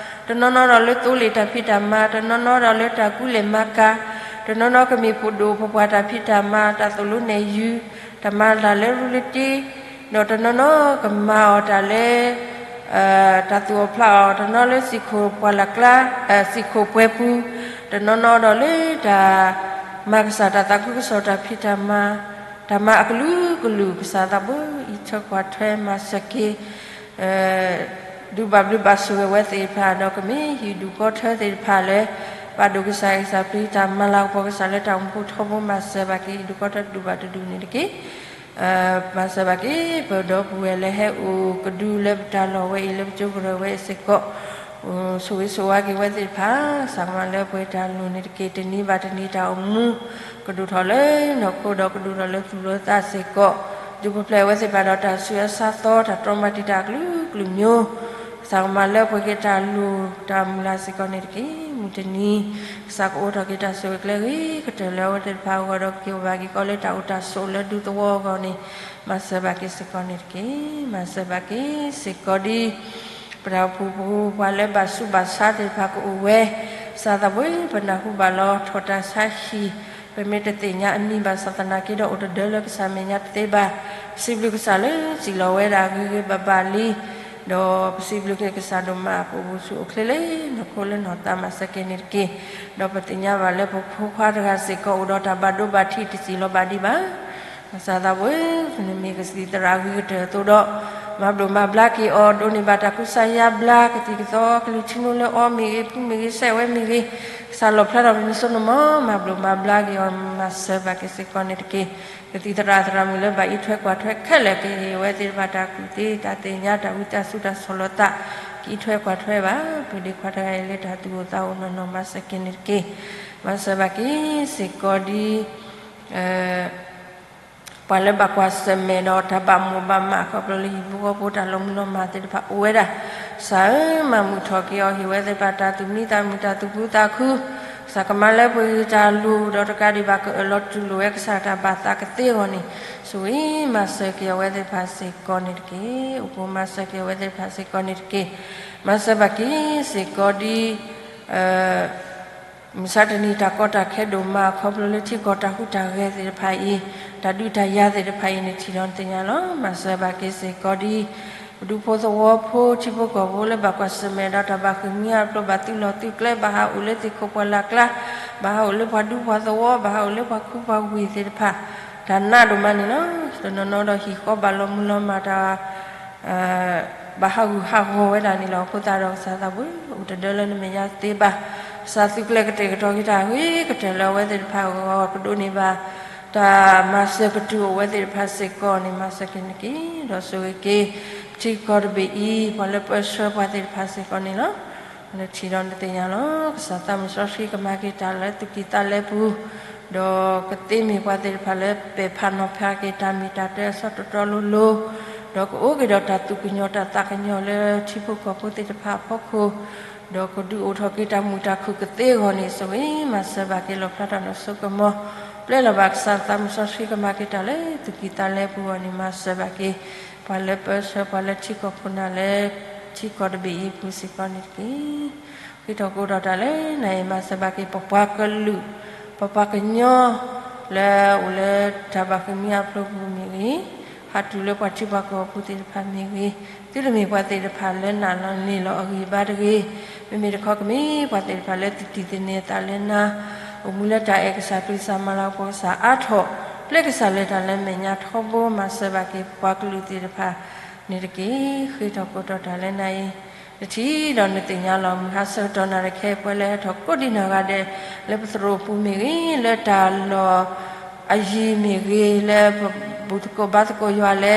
တနီၤနီၤဒီးလၢသိလ့ၣ်တၢ်ဖံးတၢ်မၤ, တနီၤနီၤဒီးလၢတၢ်ကူလဲၢ်မၤကၤ, တနီၤနီၤကမ့ၢ်ဖိဒိၣ်ဖိပှၢ်တၢ်ဖံးတၢ်မၤ, တၢ်သိၣ်လိနဲၣ်ယုၢ်, တၢ်မၤတၢ်လၢရူလၢတ့, ဒီးတနီၤနီၤကမၤအီၤတၢ်လၢ တၢ်သူၣ်အီၣ်ဖျးအီၣ်, တနီၤလၢစံၣ်ခိၣ်ပှၢ်လၢ်ကျါ, စံၣ်ခိၣ်ပှဲၤပူၤ, တနီၤနီၤဒီးလၢတၢ်မၤကစၢ်တၢ်သးခုကစီၣ်တၢ်ဖံးတၢ်မၤ, တၢ်မၤအကလုာ်ကလုာ်, ကစၢ်သးဘိအံးထွဲကွၢ်ထွဲ မၤစၢၤက့ၤ ဒုးဘၣ်ဘျုးဘၣ်ဆိၣ်ဂ့ၤဝဲသ့ၣ်တဖၣ်, ဒီးကမ့ၢ်ဟံၣ်ဒူၣ်ဃီထၢသ့ၣ်တဖၣ်လၢ ဘၣ်ဒိၣ်ကစၢ်ဂံၢ်စၢ်ဘါ, တၢ်မၤလၤကပီၤကစၢ်လၢတၢ်အိၣ်မူပူၤထီဘိ, မၤစၢၤဘၣ်က့ၤဟံၣ်ဒူၣ်ဃီထၢတဒူၣ်ဘၣ်တဒူၣ်န့ၣ်တက့ၢ်. မၤစၢၤဘၣ်က့ၤ ပဒီပုၢ်ဝဲၢ်လၢဟဲအိၣ်ကဒုလၢပတၢ်လီၢ်ဝဲအံၤ, လၢပကၠိကရၢၢ်ဝဲအံၤစ့ၢ်ကီး, ဆိၣ်ဂ့ၤဆိၣ်ဝါက့ၤဝဲသ့ၣ်တဖၣ်, စးကမၤလၢပှဲၤတၢ်လိၣ်န့ၣ်တက့ၢ်. တနံၤဘၣ်တနံၤတၢ်အိၣ်မူ ကဒိၣ်ထီၣ်လၢနီၢ်ခိဒီးကဒိၣ်ထီၣ်လၢသူၣ်လၢသးစ့ၢ်ကီး, ဒုးပျဲၢ်အဝဲသ့ၣ်တဖၣ်ဒီးတၢ်ဆူးအဆါသီ, တၢ်တြီမၤတံာ်တာ်အကလုာ်ကလုာ်မံၤ, စးကမၤလၢပှဲၤက့ၤတၢ်လိၣ်တၢ်မုၢ်လၢ်စ့ၢ်ကီးန့ၣ်တက့ၢ်. မုၢ်တနံၤ ကစၢ်ကအိးထီၣ်က့ၤတၢ်ဆိၣ်ဂ့ၤကျဲဂ့ၤကတၢၢ်လၢအဝဲသ့ၣ်တဖၣ်အဂီၢ်, ဒီးကက့ၤအိၣ်ဘၣ်က့ၤကီးလၢတၢ်အိၣ်တၢ်ဆိးလၢဒူသဝီအဂီၢ်န့ၣ်, မၤစၢၤဘၣ်က့ၤစ့ၢ်ကီးန့ၣ်တက့ၢ်. မၤစၢၤဘၣ်က့ၤစ့ၢ်ကီးဒ် ပတၢ်အိၣ်ဖှိၣ်ပူၤ ပှၤလၢဘၣ်ဆူးဘၣ်ဆါသ့ၣ်တဖၣ်ကအိၣ်ဝဲ, ကစၢ်သးဘိ ပနၢ်ဟူဘၣ်လီၤထီၣ်တၢ်ဆါဟံၣ်, ပမ့ၢ်တသ့ၣ်ညါအမံၤဘၣ်ဆၣ်သနာ်က့ဒီး အိၣ်တဒၢလၢကစၢ်မဲာ်ညါတသ့ဘၣ်. ပစံးဘျုးကစၢ်လၢစံၣ်လီၤဝဲဒၣ်ဂ့ၤဂ့ၤဘၣ်ဘၣ်လံ, ဒီးပစံးဘျုးက့ၤကစၢ်ဒိၣ်မး ပအိၣ်ဆူၣ်အိၣ်ချ့လၢနီၢ်ခိလၢနီၢ်သးမၤစၢၤက့ၤန့ၣ်တက့ၢ်. ဒီးပသ့ၣ်ညါဘၣ်လၢပဖိခွါတဂၤစ့ၢ်ကီး အိၣ်ဒီးတၢ်ဘၣ်ဒိဘၣ်ထံးတစံၣ်လီၤဘၣ်ဒံးဘၣ်. ကစၢ်သးဘိဧၢ, နမ့ၢ်ကသံၣ်သရၣ်ဂ့ၤကတၢၢ်အသိးဒီး, မၤဘျိးမၤဘျါက့ၤအီၤ, ဒိးန့ၢ်ဘၣ်တၢ်ကူစါယါဘျါ, ကသံၣ်ကသီကလုၢ်ထံနိလၢအီၤမ့ၢ်ဂ့ၤ, ဖုမ့ၢ်ဂ့ၤ, စဲးဝဲမ့ၢ်ဂ့ၤ, ကစၢ်လီၣ်ဖျါထီၣ်ပနစိနမီၤ, မၤဘျိးမၤဘျါက့ၤအီၤ, မၤစၢၤဘၣ်က့ၤစ့ၢ်ကီးန့ၣ်တက့ၢ်. ကသံၣ်သရၣ်သရၣ်မုၣ်လၢဘၣ်အံးထွဲကွၢ်ထွဲခဲလၢာ်, ကဟ့ၣ်အဝဲသ့ၣ်တဖၣ်တၢ်ကူၣ်သ့, တၢ်သ့ၣ်ညါ, တၢ်ဝံသးစူၤ, တၢ်ဆီၣ်လီၤသး, ကအံးထွဲကွၢ်ထွဲဘၣ် ပဒ့ခွါတဂၤအံၤလၢတၢ်သူၣ်အိၣ်သးအိၣ်နီၢ်နီၢ်, မၤစၢၤက့ၤန့ၣ်တက့ၢ်. မၤစၢၤဘၣ်က့ၤစ့ၢ်ကီးဒ် ပှၤလၢဘၣ်ကွၢ်ဆၢၣ်မဲာ်ဒီးတၢ်ဘၣ်မိၣ်ဘၣ်မး ခီဖျိလၢဟံၣ်ဖိဃီဖိတၢ်လီၤမုၢ်လီၤမၢ်သ့ၣ်တဖၣ်အိၣ်ဝဲဒၣ်, ကစၢ်ဧၢ, မၤမုာ်ထီၣ်က့ၤအီၤ, ဟ့ၣ်ဝဲသ့ၣ်တဖၣ်တၢ်သူၣ်မံသးမုာ်, တၢ်သူၣ်ခုသးခု, ကစၢ်ကမၤလၢပှဲၤက့ၤတၢ်လိၣ်, ဒီးတကးဒံးဘၣ်ကအၢၣ်လီၤတူၢ်လိာ်ဝဲကစၢ်တၢ်ဘၣ်သးကသ့အဂီၢ်န့ၣ်, ဆိၣ်ဂ့ၤမၤစၢၤက့ၤအဝဲသ့ၣ်တဖၣ်စ့ၢ်ကီးန့ၣ်တက့ၢ်. အိၣ်ဖှိၣ်မၤစၢၤက့ၤအဝဲသ့ၣ်တဖၣ်စ့ၢ်ကီးန့ၣ်တက့ၢ်. မၤစၢၤဘၣ်က့ၤစ့ၢ်ကီးဒ် မုၢ်ဆါတနံၤတၢ်ကီတၢ်ခဲဒိၣ်မး ခီဖျိလၢထံကီၢ်တၢ်ဟူးတၢ်ဂဲၤသ့ၣ်တဖၣ်အံၤ, တၢ်ဒုးတၢ်ယၤသ့ၣ်တဖၣ်အံၤန့ၣ် ထံၣ်ဒီးနသ့ၣ်ညါလီၤ. မၤစၢၤဘၣ်က့ၤစ့ၢ်ကီးဒ် ပဒူဖိသဝီဖိ ထံဖိကီၢ်ဖိလၢဘၣ်ကွၢ်ဆၢၣ်မဲာ်ဒီးတၢ်ဘၣ်ဃ့ၢ်မှံဟးဖျိး ဘၣ်သုးလီၢ်သုးကျဲ, ဘၣ်ဟးအိၣ်လၢသ့ၣ်ခိၣ်ပှၢ်လၢ်ကျါ, ဘၣ်ဟးအိၣ်လၢပှၤဒူပှၤသဝီ, ဘၣ်ဟးအိၣ်လၢပှၤကူပှၤဝ့ၢ်သ့ၣ်တဖၣ်, တၢ်နးဒိၣ်မးန့ၣ်လီၤ. တနီၤနီၤဒီးဟံၣ်ဃီဘၣ်လီၤမုၢ်လီၤမၢ်တၢ် ဘၣ်ဟးဂူာ်ဟးဂီၤဝဲဒၣ်န့ၣ်လီၤ. အဃိသတးဒီးကစၢ်သးဘိ အိၣ်တဒၢလၢနမဲာ်ညါသ့ဘၣ်. ကစၢ်သုးကျဲၤကတဲာ်ကတီၤက့ၤတၢ်ဂ့ၤကတၢၢ်လၢအဝဲသ့ၣ်တဖၣ်အဂီၢ်, ကဒိးန့ၢ်ဘၣ်တၢ်မၤစၢၤကတုၤအိၣ်ဝဲသ့ၣ်တဖၣ်စ့ၢ်ကီးန့ၣ် မၤစၢၤက့ၤန့ၣ်တက့ၢ်. ဒီးဆိၣ်ဂ့ၤက့ၤ ထံကီၢ်တဘ့ၣ်အံၤ ပှၤလၢပၢဆှၢပှၤသ့ၣ်တဖၣ်စ့ၢ်ကီးန့ၣ်လီၤ. နထံၣ်ဒီးနသ့ၣ်ညါလီၤ. ကစၢ်သးမုၢ်စီဆှံကမၤက့ၤတၢ်လၢသူၣ်ကံၢ်သးလဲပူၤ, ဒီးကသ့မ့ၢ်ပှၤသ့ၣ်တဖၣ်လၢပဲာ်ဖးနီၤဖးက့ၤတၢ်မ့ၢ်တၢ်တီအဆီတတီလိၤလိၤ, ဒီးကအိၣ်က့ၤဒီးတၢ်သူၣ်ကညီၤတၢ်သးကညီၤလၢထံဖိကီၢ်ဖိသ့ၣ်တဖၣ်အဖီခိၣ်, ဒီးကဒုးအိၣ်ထီၣ်က့ၤတၢ်မုာ်တၢ်ခုၣ်ကသ့အဂီၢ်န့ၣ် ဆိၣ်ဂ့ၤမၤစၢၤဘၣ်က့ၤလီၣ်ဖျါထီၣ်နစိကမီၤ, ပျဲလီၤဘၣ်ကစၢ်သးမုၢ်စီဆှံကမၤက့ၤတၢ်လၢသူၣ်ကံၢ်သးလဲပူၤအဂီၢ်န့ၣ် မၤစၢၤဘၣ်က့ၤ ပှၤလၢပၢဆှၢပှၤလၢထံကီၢ်ခိၣ်နၢ်လၢ ထံကီၢ်တဘ့ၣ်အံၤအပူၤစ့ၢ်ကီးန့ၣ်တက့ၢ်. ဃ့ထီၣ်ကအိးထီၣ်တၢ်လၢနၤအံၤ မၤစၢၤဘၣ်က့ၤပပှၤကလုာ်, ပပှၤကညီလၢအိၣ်လၢတၢ်ဘၣ်ဃ့ၢ်မှံဟးဖျိးပူၤမ့ၢ်ဂ့ၤ, ဟးတုၤလၢပှၤထံပှၤကီၢ်အပူၤသ့ၣ်တဖၣ်မ့ၢ်ဂ့ၤ, သုတမ့ၢ်ပှၤသ့ၣ်တဖၣ်လၢနာ်လီၤန့ၢ်လီၤအဂံၢ်အဘါတဂ့ၤ. မ့မ့ၢ်တခီကမ့ၢ်ပှၤသ့ၣ်တဖၣ်လၢသုတံၢ်သန့ၤအသးလၢနၤ, အိၣ်မူလၢတၢ်အဲၣ်ကစၢ် ပျံၤကစၢ် မၤလၤကပီၤကစၢ်အါထီၣ်, ပျဲကစၢ်လၢတၢ်လၢမဲာ်ညါထီဘိ မၤစၢၤဘၣ်က့ၤပှၤကလုာ်သ့ၣ်တဖၣ်န့ၣ်တက့ၢ်. ဃ့ထီၣ်ကိးထီၣ်တၢ်လၢနၤအံၤ တထံၣ်ဒီးနသ့ၣ်ညါလီၤမုၢ်ဟါဆၢကတီၢ်နၣ်ရံၣ်ခဲအံၤ ပှၤလၢဟဲထီၣ်ကိးဒံးနီၢ်ဂၤဒဲး လၢပသရိာ်အပူၤမ့ၢ်ဂ့ၤ, လၢတၢ်လီၢ်အယံၤမ့ၢ်ဂ့ၤ, လၢပဘူးသကိးဘါသကိးယွၤလၢ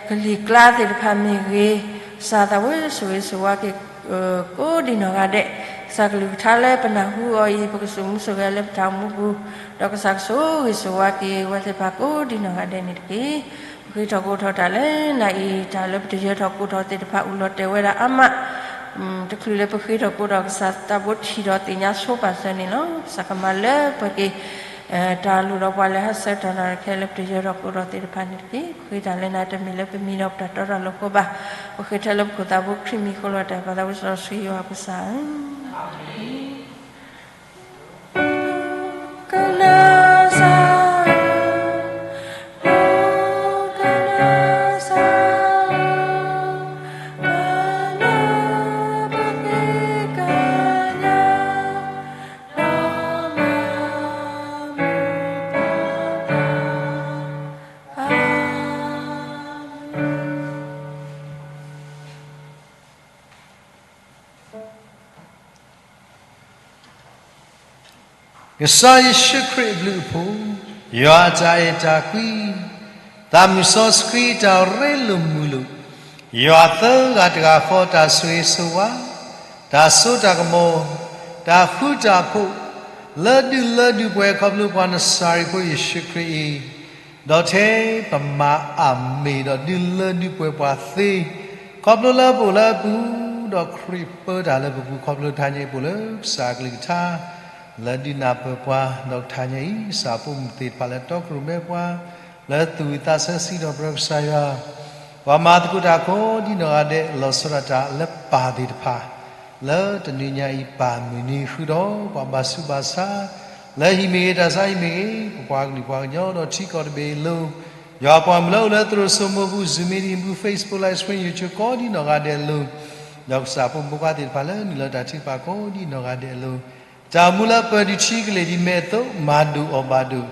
ကလံၤကျါသ့ၣ်တဖၣ်မ့ၢ်ဂ့ၤ, ကစၢ်သးဝဲဆိၣ်ဂ့ၤဆိၣ်ဝါက့ၤ ကိးဒံးနီၢ်ဂၤဒဲး, ကစၢ်ကလုၢ်ကထါလၢပနၢ်ဟူအီၤအံၤ ပကဆိၣ်မူဆိၣ်ဂဲၤလၢပတၢ်အိၣ်မူပူၤ, ဒီးကစၢ်ကဆိၣ်ဂ့ၤဆိၣ်ဝါက့ၤဝဲသ့ၣ်တဖၣ်ကိးဒံးနီၢ်ဂၤဒဲးန့ၣ်တက့ၢ်. ပဃ့ထီၣ်ကိးထီၣ်တၢ်လၢနၤအံၤ တၢ်လၢပတယၢၤထီၣ်ကိးထီၣ်သ့ၣ်တဖၣ် အိၣ်လီၤတဲာ်ဝဲဒၣ်အါမး, တချုးလၢပဃ့ထီၣ်ကိးထီၣ် ကစၢ်သးဘိထံၣ်ဒီးသ့ၣ်ညါဆိပာ်စၢၤန့ၣ်လီၤ. ကစၢ်ကမၤလၢပှဲၤက့ၤ တၢ်လိၣ်ဒီးပှၤလၢဟါဆၢကတီၢ်နၣ်ရံၣ်ခဲလၢာ် ပတယၢၤထီၣ်ကိးထီၣ်သ့ၣ်တဖၣ်န့ၣ်တက့ၢ်. ပဃ့တၢ်လၢနၤ တမ့ၢ်လၢပမံၤဒီးပတၢ်တီတၢ်လိၤအဃိဘၣ်, ပဃ့ထဲလၢပခိၣ်သးဘိခရံာ်မံၤအဃိလီၤ. တၢ်ပၢ်သးဝံစီဆှံယွၤပကစၢ်ဧၢ. Amen. ကစၢ်ယ့ၣ်ၡူးခရံာ်အဘျုးအဖှိၣ်, ယွၤအတၢ်အဲၣ်တၢ်ကွံ, သးမုၢ်စီဆှံတၢ်ရ့လိာ်မုာ်လိာ်, ယွၤသၢဂၤတဂၤဃီတၢ်ဆိၣ်ဂ့ၤဆိၣ်ဝါ, တၢ်စိတၢ်ကမီၤ, တၢ်ဃူတၢ်ဖိး, လၢဒုၣ်လၢဒုၣ်ပှဲၤခီဖျိပှၤနစၤရ့းဖိယ့ၣ်ၡူးခရံာ်အံၤ, ဒီးထဲပမၤအမ့ၢ်ဒီးဒုၣ်လၢဒုၣ်ပှဲၤပှၤသ့, ခီဖျိလၢပအိၣ်လၢအပူၤ, ဒီးခရံာ်ပၢတၢ်လၢပပူၤခီဖျိတဟါညါအံၤ ပအိၣ်လၢကစၢ်အကလုၢ်ကထါ, လၢဒုးနၢ်ပၢၢ်ပှၤ, ဒီးကထါညါအံၤ ကစၢ်အဖိမုၣ်သ့ၣ်တဖၣ်လၢတီကရူၢ်မဲပှၤ, လၢသူၣ်ဝံၣ်သးဆၢစံးထီၣ်ပတြၢၤကစၢ်ယွၤ, ပှၤမၤသကိးတၢ်ကိးဒံးနီၢ်ဂၤဒဲး လီၤဆီဒၣ်တၢ်လၢပၢ်သ့ၣ်တဖၣ်, လၢတနံၤညါအံၤပၢ်မုၢ်နံၤဃုာ်ဒီး ပှၤဘၣ်ဆူးဘၣ်ဆါ, လၢဟံၣ်မ့ၢ်ဂ့ၤ တၢ်ဆါဟံၣ်မ့ၢ်ဂ့ၤ, ပပှၤကလုာ်ပှၤကညီဒီးထံကီၢ်တဘ့ၣ်အလိၤ, ယွၤပှၤမုၢ်လၢအိၣ်လၢသရိာ်စိမိၤပူၤ Zoom meeting ပူၤ Facebook Live Stream YouTube ကိးဒံးနီၢ်ဂၤဒဲးအလိၤ, ဒီးကစၢ်ဖိမုၣ်ဖိခွါသ့ၣ်တဖၣ်လၢနုာ်လီၤတၢ်ထုကဖၣ်ကိးဒံးနီၢ်ဂၤဒဲးအလိၤ, တၢ်အိၣ်မူလၢပၢၤဒုးထံကလဲာ်ဒ်မဲာ်အသိး မၤဒိၣ်အီၣ်ဘၣ်ဒိၣ်,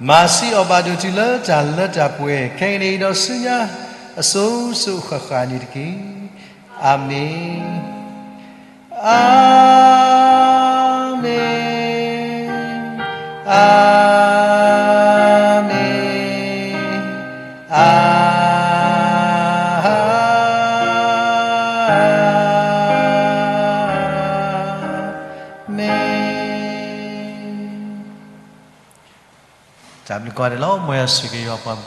မၤဆံးအီၣ်ဘၣ်ဒိၣ်တုၤလၢတၢ်လၢတၢ်ပှဲၤ ခဲကနံၣ်အံၤဒီးဆူညါ အစိၤစိၤဃၣ်ဃၣ်န့ၣ်တက့ၢ်. အၤမ့ၣ်, အၤမ့ၣ်, အၤမ့ၣ်, အၤမ့ၣ်. တၢ်ဘျုးကိးဂၤဒဲးလီၤ. မ်ယွၤဆိၣ်ဂ့ၤက့ၤယွၤပှၤ